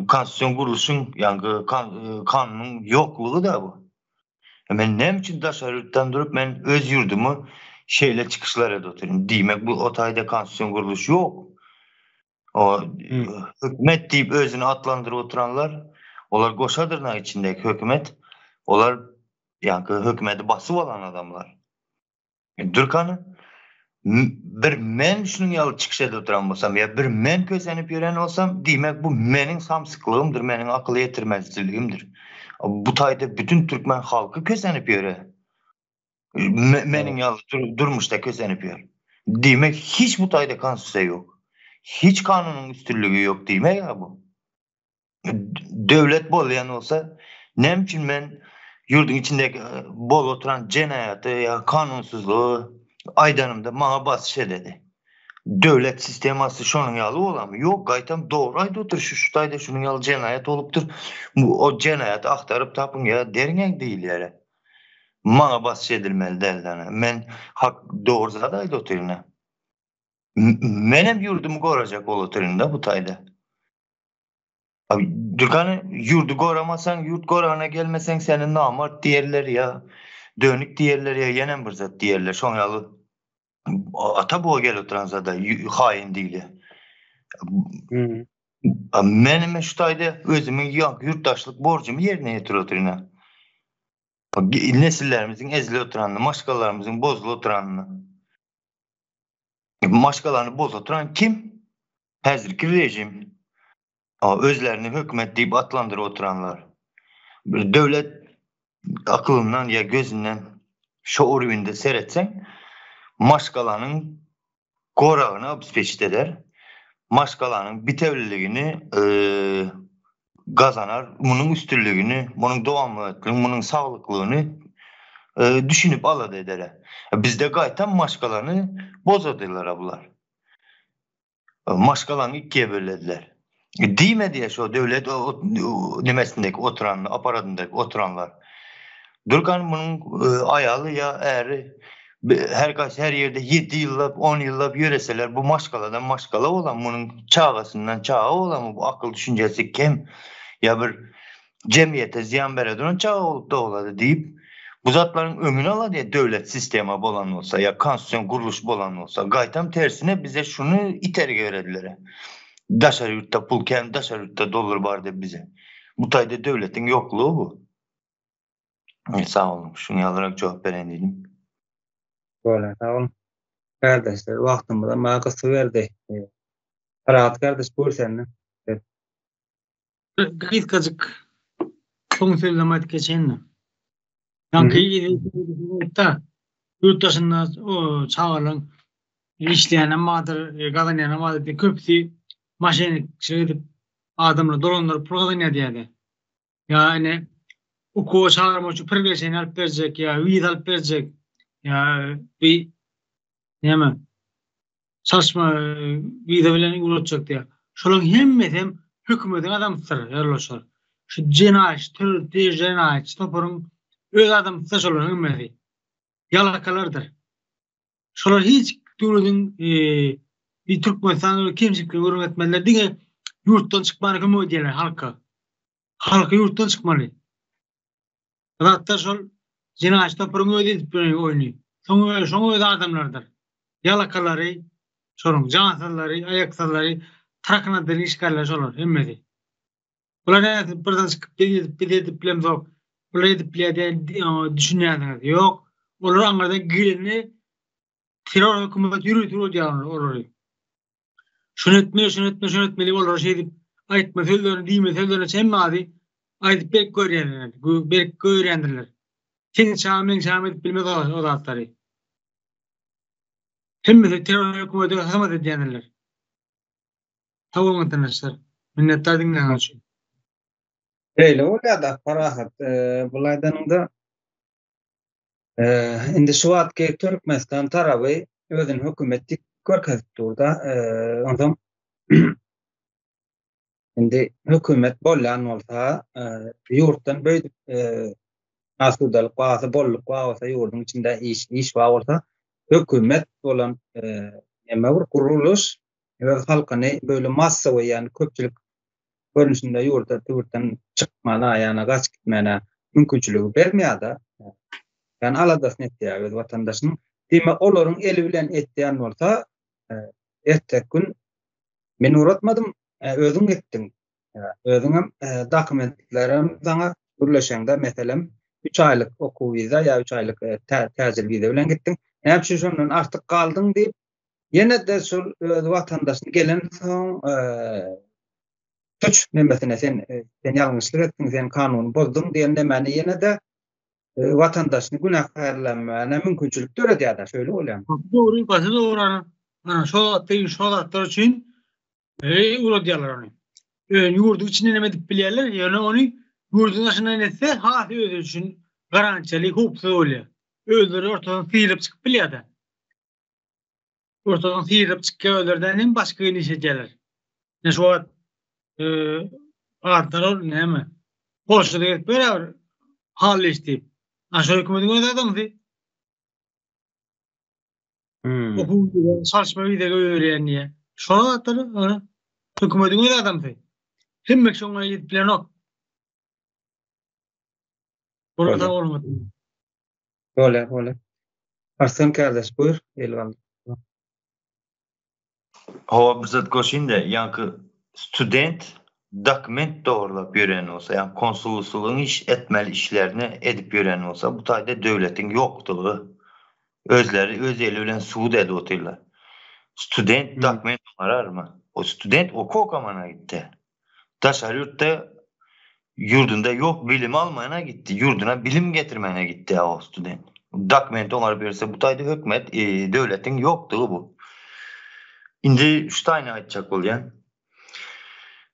[SPEAKER 4] Konstitusion gurluşyň, ýaňky kanunyň ýoklugy-da bu. Men näme üçin daşary ýurtdan durup men öz ýurdumy şeýle çykyşlar edip otyryn? Diýmek bu o taýda konstitusion gurluş ýok. O hökümet diýip özüni atlandyryp oturanlar, olar goşa dyrnak içindäki hökümet, olar ýaňky hökümeti basyp alan adamlar. Dürkany bir men şunuň ýaly çykyş edip oturan bolsam ýa bir men kösenip ýören bolsam, diýmek bu meniň samsyklygymdyr, meniň akyl ýetirmezçiligimdir. Bu taýda bütün türkmen halky kösenip ýöre. Meniň ýaly durmuşda kösenip ýör. Diýmek hiç bu taýda konstitusiýa ýok. Hiç kanunyň üstünligi ýok diýmek ýa bu. Döwlet bolýan bolsa, näme üçin men ýurduň içindäki bolup oturan jenaýaty ýa kanunsyzlygy aýdanymda maňa basyş ededi. Döwlet sistemasy şonuň ýaly bolarmy? Ýok, gaýtam dogry aýdyp otyr, şu şu taýda şunuň ýaly jenaýat bolupdyr. O jenaýaty agtaryp tapyň ýa derňäň diýilýär. Maňa basyş edilmeli däl dana. Men hak dogry zat aýdyp otyryn. Menem ýurdumy gorajak bolup otyryn-da bu taýda. Dürkany ýurdy goramasaň, ýurt goragyna gelmeseň seni namart diýerler ýa dönük diýerler ýa ýenem bir zat diýerler. Şoň ýaly ata buga gelip oturan zada haýyn diýilýär. Menem şu taýda özümiň ýurtdaşlyk borjumy ýerine ýetirip otyryn. Nesillerimiziň ezilip oturanyny, maşgalalarymyzyň bozulyp oturanyny. Maşgalany bozup oturan kim? Häzirki rejim. Özlerini hökümet diýip atlandyryp oturanlar. Bir döwlet akylyndan ýa gözünden şo urwinde seretseň, maşgalanyň goragyny obespeçit eder, maşgalanyň bitewliligini gazanar, munuň üstünligini, munuň dowamlylygyny, munuň saglyklygyny düşünip alada eder. Bizde gaýtam maşgalany bozadylar bular. Maşgalany ikiye bölediler. Diýmedi ya şo döwlet nemesindeki oturan, aparatyndaky oturanlar. Durkan munuň aýaly ýa äri her haýsy her ýerde 7 ýyllap, 10 ýyllap ýöreseler bu maşgaladan maşgala bolan, munuň çagasyndan çaga bolan bu akyl düşünjesi kem ýa bir jemgyýete zyýan bere duran çaga bolup dogulady diýip, bu zatlaryň öňüni alady döwlet sistema bolan bolsa ýa konstitusion gurluş bolan bolsa, gaýtam tersine bize şuny itergi berediler. Daşary ýurtda pul kän, daşary ýurtda dollar bar diýip bize. Bu taýda döwletiň ýoklugy bu. Sag boluň, şuny ýalyrak jogap bereýin diýdim.
[SPEAKER 1] Bolýar, sag boluň. Kardeşler, wagtymyzam maňa gysga berdi. Rahat kardeş, buyur sende.
[SPEAKER 2] Gysgajyk soň sözlem aýdyp geçeýin-de. Ýaňky da ýurt daşynda o çagalaryň işleýänem bardyr, gazanýanam bardyr diýip, köpüsi maşennikçilik edip, adamlary dolandyryp pul gazanýar diýýärdi. Ýa ine okuwa çagyrmak üçin priglişeniýe alyp berjek, ýa wiza alyp berjek, ýa bir näme Çalyşma wiza bilen ugratjak diýýär. Şolaryň hemmesi hem hökümetiň adamsydyr, ýoldaşlar. Şu jenaýatçy, terrorist, jenaýatçy toparyň öz adamsydyr şolaryň hemmesi. Ýalakalardyr. Şolar hiç döwletiň bir Türkmenistan kemçilikleri gürrüň etmezler. Diňe ýurtdan çykmana kömek edýärler halka. Halka ýurtdan çykmaly. Zatlar şol jenaýatçy toparyň özi edip ýören oýny. Soň şoň özi adamlardyr. Ýalakalary, şonuň jansyzlary, aýaksyzlary, traknaddyryň işgärleri şolar hemmesi. Bular nädip birden çykyp biz edip, biz edip bilemzok. Bular edip bilýär diýen düşünýänsiňiz. Ýok. Olar aňyrdan geleni terror hökümet ýörite ödýär olary. Şuny etmeli, şuny etmeli, şuny etmeli olara şeýdip aýtma sözlerini, diýme sözlerini hemme zady aýdyp berip görýärler. Berip görýändirler. Seň çaga, meň çagam edip bilmez o zatlary. Hemmesi terror hökümete hyzmat edýändirler. Sag boluň watandaşlar. Minnetdar diňläniňiz üçin.
[SPEAKER 1] Şeýle bolýar-da, Parahat, bul aýdanyňda, indi şu wagtky Türkmenistan taraby özüni hökümet diýip görkezip dur-da, onsoň Indi hökümet bolýan bolsa, ýurtdan beýdip asudalyk barsa, bolluk bar bolsa, ýurduň içinde iş iş bar bolsa, hökümet bolan näme bir gurluş öz halkyny böyle massowy, ýagny köpçülik görnüşinde ýurda ýurtdan çykmana, ýagny gaçyp gitmäne mümkinçiligi bermeýär-de. Ýagny aladasyny etýär öz watandaşynyň. Diýmek, olaryň eli bilen etýän bolsa, erteki gün Men ugratmadym, özüň gitdiň. Özüňem dokumentlerem saňa gürleşeňde, meselem, üç aýlyk okuw wiza ýa üç aýlyk täjir wiza bilen gitdiň. Näme üçin şondan artyk galdyň diýip, ýene-de şol öz watandaşyny gelensoň, suç nemesine sen sen ýalňyşlyk etdiň, sen kanuny bozduň diýen nemäni ýene-de watandaşyny günäkärlemäne mümkinçilik döredýär-de, şeýle bolýar.
[SPEAKER 2] Dogry, gaty dogry ana. Ana şo zatlar, şo zatlar üçin eý ugradýarlar ony. Öň ýurduň içinden hem edip bilýärler, ýöne ony ýurduň daşyndan etse has özi üçin garantiýaly, howpsuz bolýar. Özleri ortadan syrylyp çykyp bilýär-de. Ortadan syrylyp çykýar özlerden hem başga iş edýärler. Ine şu wagt adlar ol näme? Polşada gelip ber hal iş diýip. A şu hökümetiň öz adamsy. Hmm. Okuw çalyşma wiza goýberýän diýe. Şo zatlar hökümetiň öz adamsy. Hemme kişi oňa ýetip bilenok. Bolsa bolmady.
[SPEAKER 1] Bolýar, bolýar. Arslan kardeş buýur, el galdyr.
[SPEAKER 4] Hawa bir zat goşaýyn-da, ýaňky student dokument dogrulap ýören bolsa, ýagny konsulsylygyň iş etmeli işlerini edip ýören bolsa, bu taýda döwletiň ýokdugy, özleri öz eli bilen subut edip otyrlar. Student dokument oňararmy? O student okuw okamana gitdi. Daşary ýurtda ýurdunda ýok bilim almana gitdi, ýurduna bilim getirmäne gitdi o student. Dokument oňaryp berse bu taýda hökümet, e, döwletiň ýokdugy bu. Indi şu taýyny aýtjak bolýan.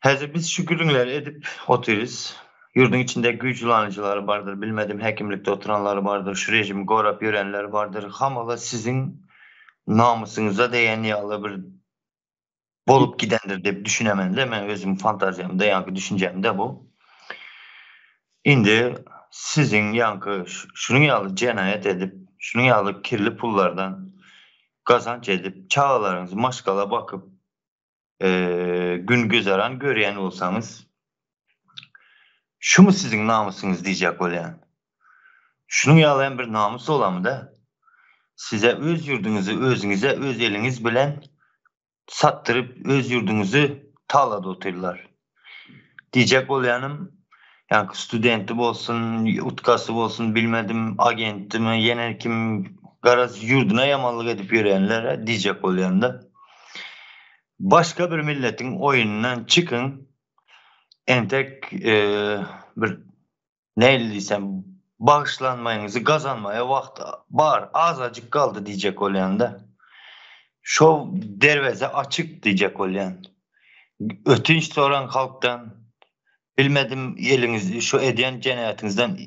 [SPEAKER 4] Häzir biz şu gürrüňleri edip otyrys. Ýurduň içinde güýç ulanyjylary bardyr, bilmedim häkimlikde oturanlary bardyr, şu režimi gorap ýörenler bardyr. Hamala siziň namysyňyza degen ýaly bir bolup gidendir diýip düşünemende men özüm fantaziýamda ýaňky düşünjämde bu. Indi siziň ýaňky şunuň ýaly jenaýat edip, şunuň ýaly kirli pullardan gazanç edip, çagalaryňyzy maşgala bakyp, gün güzeran görýän bolsaňyz, şumy siziň namysyňyz diýjek bolýan. Şunuň ýaly hem bir namys bolamyda? Size öz ýurduňyzy özüňize öz eliňiz bilen satdyryp öz ýurduňyzy talady otyrlar. Diýjek bolýanym, ýaňky studenti bolsun, utkasy bolsun bilmedim, agentimi, ýene kim garaz ýurduna ýamanlyk edip ýörenlere diýjek bolýan-da. Başga bir milletiň oýunyndan çykyň, entek bir Nähili diýsem, bagyşlanmaýyňyzy gazanmaýa wagt bar, azajyk galdy diýjek bolýan-da. Şo derweze açyk diýjek bolýan. Ötünç soraň halkdan, bilmedim eliňizi şo edýän jenaýatyňyzdan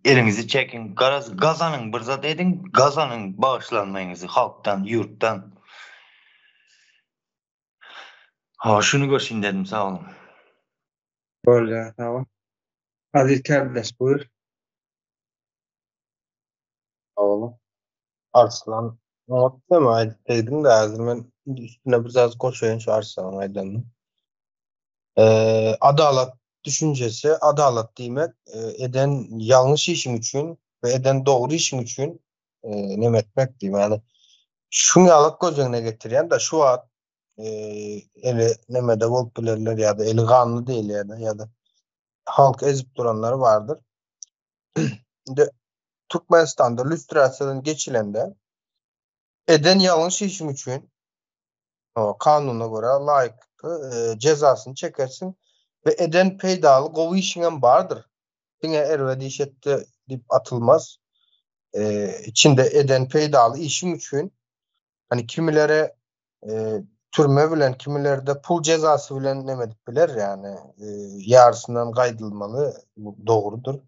[SPEAKER 4] eliňizi çekiň, garaz gazanyň bir zat ediň, gazanyň bagyşlanmaýyňyzy halkdan, ýurtdan. Hawa şuny görşin dedim, sag boluň.
[SPEAKER 1] Bolýar, sag bol. Aziz kärdeş, buýur.
[SPEAKER 6] Sag boluň. Arslan, oňat tema aýdyp berdiň-de, häzir men üstüne bir zat goşaýyn şu Arslanyň aýdanyny. Adalat düşünjesi, adalat diýmek, eden ýalňyş işiň üçin we eden dogry işiň üçin neme etmek diýmek. Ýagny şuň ýaly göz öňüne getirýän-de, şu wagt eli nemede bolup bilerler ýa-da eli ganly diýilýär ýa-da halk ezip duranlar bardyr. Indi Türkmenistanda lüstrasiýadan geçilende eden ýalňyş işiň üçin kanuna görä laýyklykda jezasyny çekersiň we eden peýdaly gowy işiň hem bardyr. Diňe erbet iş etdi diýip atylmaz. Içinde eden peýdaly işiň üçin. Hani kimilere e, türme bilen, kimilerde pul cezası bilen neme edip biler yani e, ýarysyndan gaýdylmaly bu dogrudyr.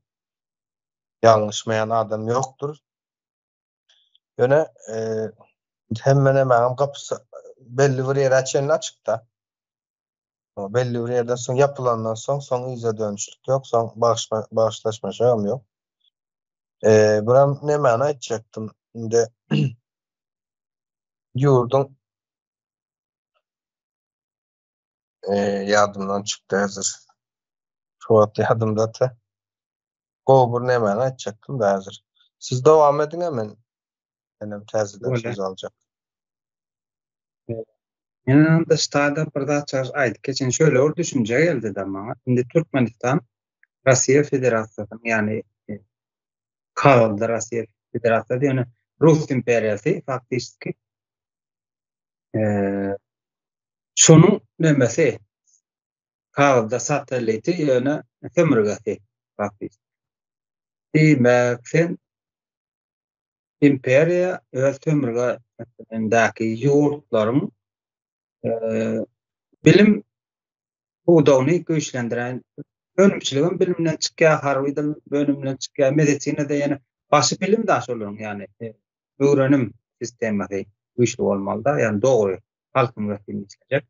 [SPEAKER 6] Ýalňyşmaýan adam ýokdur. Ýöne e, hemme nemäňem gapysy belli bir ýere çenli açykda. Belli bir ýerden soň ýapylandan soň soň yza dönüşlik ýok, soň bagyşma bagyşlaşmaşagam ýok. E, biram nemäni aýtjakdym. Indi ýurduň e, ýadymdan çykdy häzir. Şu wagt ýadymda te. Gowy bir nemäni aýtjakdym da häzir. Siz dowam ediň men menem täzeden söz aljak.
[SPEAKER 1] Men daşda bir zat aýdyp geçen şöyle bir düşünje geldi de maňa. Indi Türkmenistan Russiýa Federasiýasynyň ýagny e, kagyzda Russiýa Federasiýasy ýöne Rus imperiýasy faktiski e, şonuň nemesi kagyzda satelliti ýöne sömürgesi faktiski. Diýmek sen imperiýa öz sömürgesindäki ýurtlaryň e, bilim pudagyny güýçlendiren önümçiligem bilimden çykýar, harby dil bölüminden çykýar, medisinada ýene başy bilim da şolaryň ýagny e, öwrenim sistemasy güýçli bolmaly da, ýagny dogry halkyň bähbidini işlejek.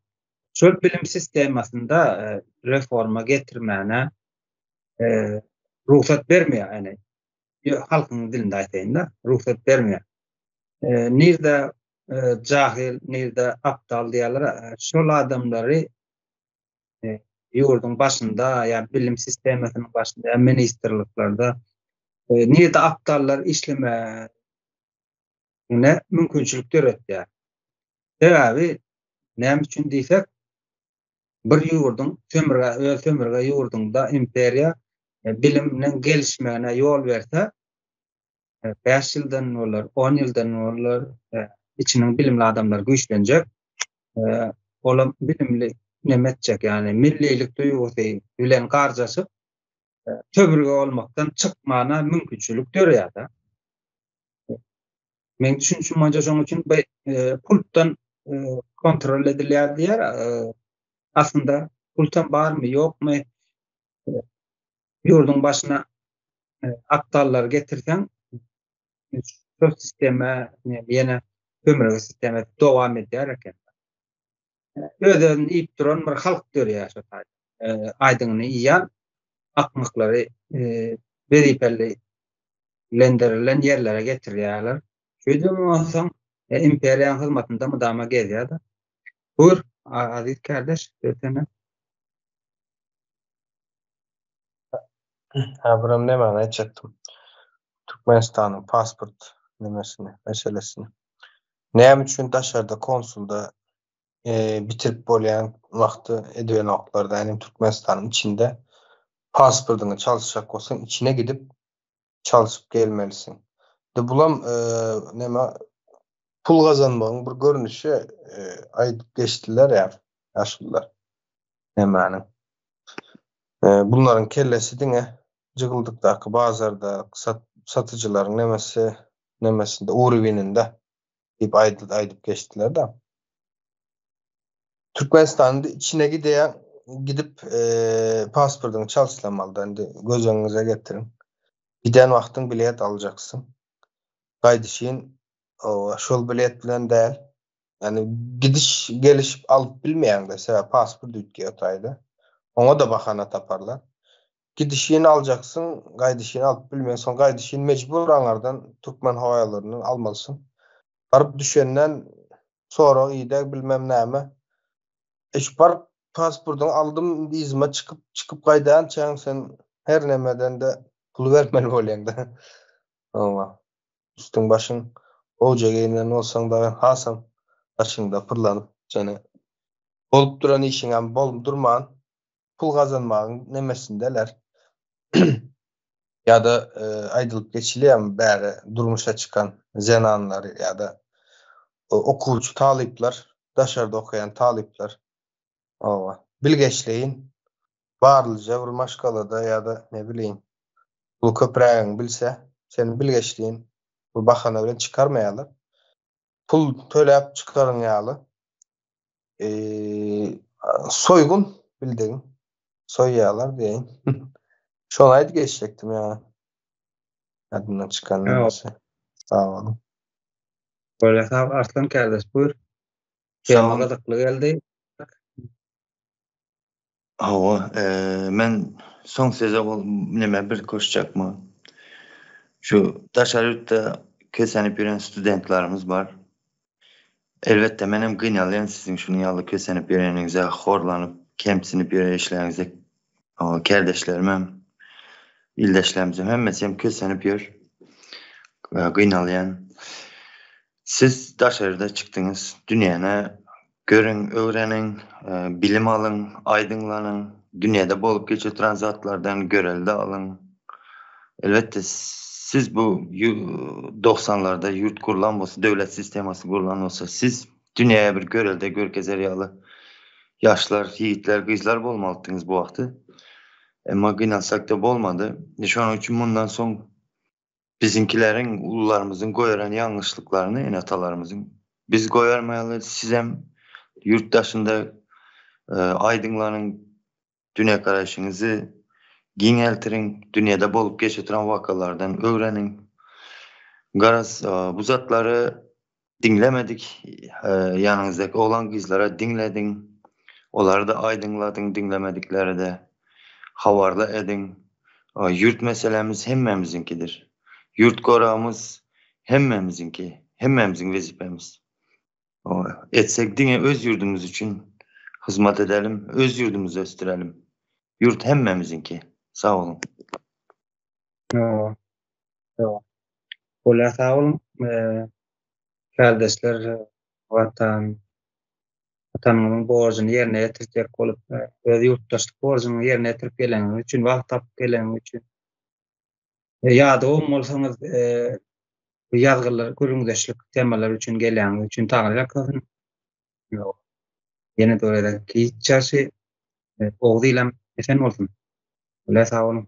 [SPEAKER 1] Şol bilim sistemasynda e, reforma getirmäne e, rugsat bermeýär, ýagny halkyň dilinde aýtaýyn-da, rugsat bermeýär. E, nirde e, jahil, nirde aptal diýerler, e, şol adamlary e, ýurduň başynda ýa bilim sistemasynyň başynda ýa ministrliklerde e, nirde aptallar işlemegine mümkinçilik döretýär. Sebäbi näme üçin diýsek, bir ýurduň sömürge öz sömürge ýurduňda imperiýa e, biliminiň gelişmegine ýol berse, 5 ýyldan bolar, 10 ýyldan bolar, e, içiniň bilimli adamlar güýçlenjek. E, olam bilimli neme etjek, ýagny millilik duýgusy bilen garjaşyp, sömürge olmakdan çykmana mümkinçilik döreýär-de. Men düşünişim boýunça şonuň üçin bu e, pultdan e, kontrol edilýär diýär. E, aslynda pultam barmy, ýokmy? E, ýurduň başyna e, aptallar getirseň, şol sistema ýene sömürge sistema dowam edýär eken. Öz-özüni iýip duran bir halk dörýär şo taýda. E, aýdyňyny iýýän akmaklary e, wezipeli lendirilen ýerlere getirýärler. Şeýdibem onsoň e, imperiýanyň hyzmatynda mydama gezýär-de. Buyur, aziz kardeş, söz sende.
[SPEAKER 6] Ha, buram nämäni aýtjakdym. Türkmenistanyň pasport nemesini, meselesini. Näme üçin daşarda konsulda e, bitirip bolýan wagty edibenoklar-da, ýagny Türkmenistanyň içinde pasportyňy çalyşjak bolsaň, içine gidip çalşyp gelmelisiň. De bulam e, näme pul gazanmagyň bir görnüşi e, aýdyp geçdiler ýa ýaşulular. Nämäniň? E, bunlaryň kellesi diňe jygyldykdaky bazarda sat, satyjylaryň nemesi nemesinde uruwininde diýip aýdyp aýdyp geçdiler da. Türkmenistanyň içine gidýän gidip e, pasportyňy çalyşlamaly indi göz öňüňize getiriň. Giden wagtyň bilet aljaksyň. Gaýdyşyn o şol bilet bilen däl. Ýani gidiş geliş alyp bilmeýäň-de, sebäbi pasport üýtgeýär taýda. Oňa da bahana taparlar. Gidişini aljaksyň, gaýdyşyny alyp bilmeýäň, soň gaýdyşyn mejbur aňardan Türkmen howaýolaryndan almalysyň. Baryp düşenden sorag ideg bilmem näme. Eş baryp pasportyňy aldym, indi yzyma çykyp, çykyp gaýdaýançaň sen her nemeden-de pul bermeli bolýaň-da. Hawa. Üstüň başyň gowja geýnen bolsaň dagy hasam daşyňda pyrlanyp jana bolup duran işiňem bolup durman pul gazanmagyň nemesindeler. Ýa-da e, aýdylyp geçilýärmi bäri durmuşa çykan zenanlar ýa-da okuwçy talyplar, daşarda okaýan talyplar. Hawa, bilgeşleýin barlyja bir maşgalada ýa-da ne bileýin pul köprägiňi bilse, seni bilgeşleýin bu bahana bilen çykarmaýarlar. Pul töläp çykaryň ýaly. Soýgun bildigiň. Soýýarlar diýeýin. Şony aýdyp geçjekdim ýa. Ýadymdan çykan näçe. Sag boluň.
[SPEAKER 1] Bolýa sag Arslan kardeş buýur. Tema gyzykly geldi.
[SPEAKER 4] Hawa, men soň söze bol neme bir goşjakmy. Şu daşary ýurtda kösenip ýören studentlerimiz bar. Elbetde menem gynalýan siziň şunuň ýaly kösenip ýöreniňize, horlanyp, kemsinip ýöreýişleriňize. Kärdeşlerimem, ildeşlerimizem hemmesi hem kösenip ýör. Gynalýan. Siz daşary ýurda çykdyňyz, dünýäni görüň, öwreniň, bilim alyň, aýdyňlanyň, dünýäde bolup geçip duran zatlardan görelde alyň. Elbetde, siz bu dogsanlarda ýurt gurlan bolsa, döwlet sistemasy gurlan bolsa, siz dünýäge bir görelde görkezer ýaly ýaşlar, ýigitler, gyzlar bolmalydyňyz bu wagty. Emma gynansak-da bolmady. Şonuň üçin mundan soň Biziňkileriň, ulularymyzyň goýaran ýalňyşlyklaryny ene-atalarymyzyň biz goýarmaýaly, sizem ýurt daşynda aýdyňlanyň, dünýägaraýşyňyzy giňeltiriň, dünýäde bolup geçip duran wakalardan öwreniň. Garaz, bu zatlary diňlemedik, ýanyňyzdaky oglan-gyzlara diňlediň, olary-da aýdyňladyň, diňlemedikleri-de habarly ediň. Ýurt meselämiz hemmämiziňkidir. Ýurt goragymyz hemmämiziňki, hemmämiziň wezipämiz. Etsek diňe öz ýurdumyz üçin hyzmat edelim, öz ýurdumyzy ösdürelim. Ýurt hemmämiziňki. Sag boluň.
[SPEAKER 1] Bolýar sag boluň. Kärdeşler Watan Watanyňyzyň borjuny ýerine ýetirjek bolup, öz ýurtdaşlyk borjuňyzy ýerine ýetirip geleniňiz üçin, wagt tapyp geleniňiz üçin. Ýadawam bolsaňyz, bu ýazgylar, gürrüňdeşlik temalary üçin gelýäniňiz üçin Taňry ýalkasyn. Ýene-de bir gezek giç ýagşy, Oguz ilem esen bolsun. Bolýar sag boluň.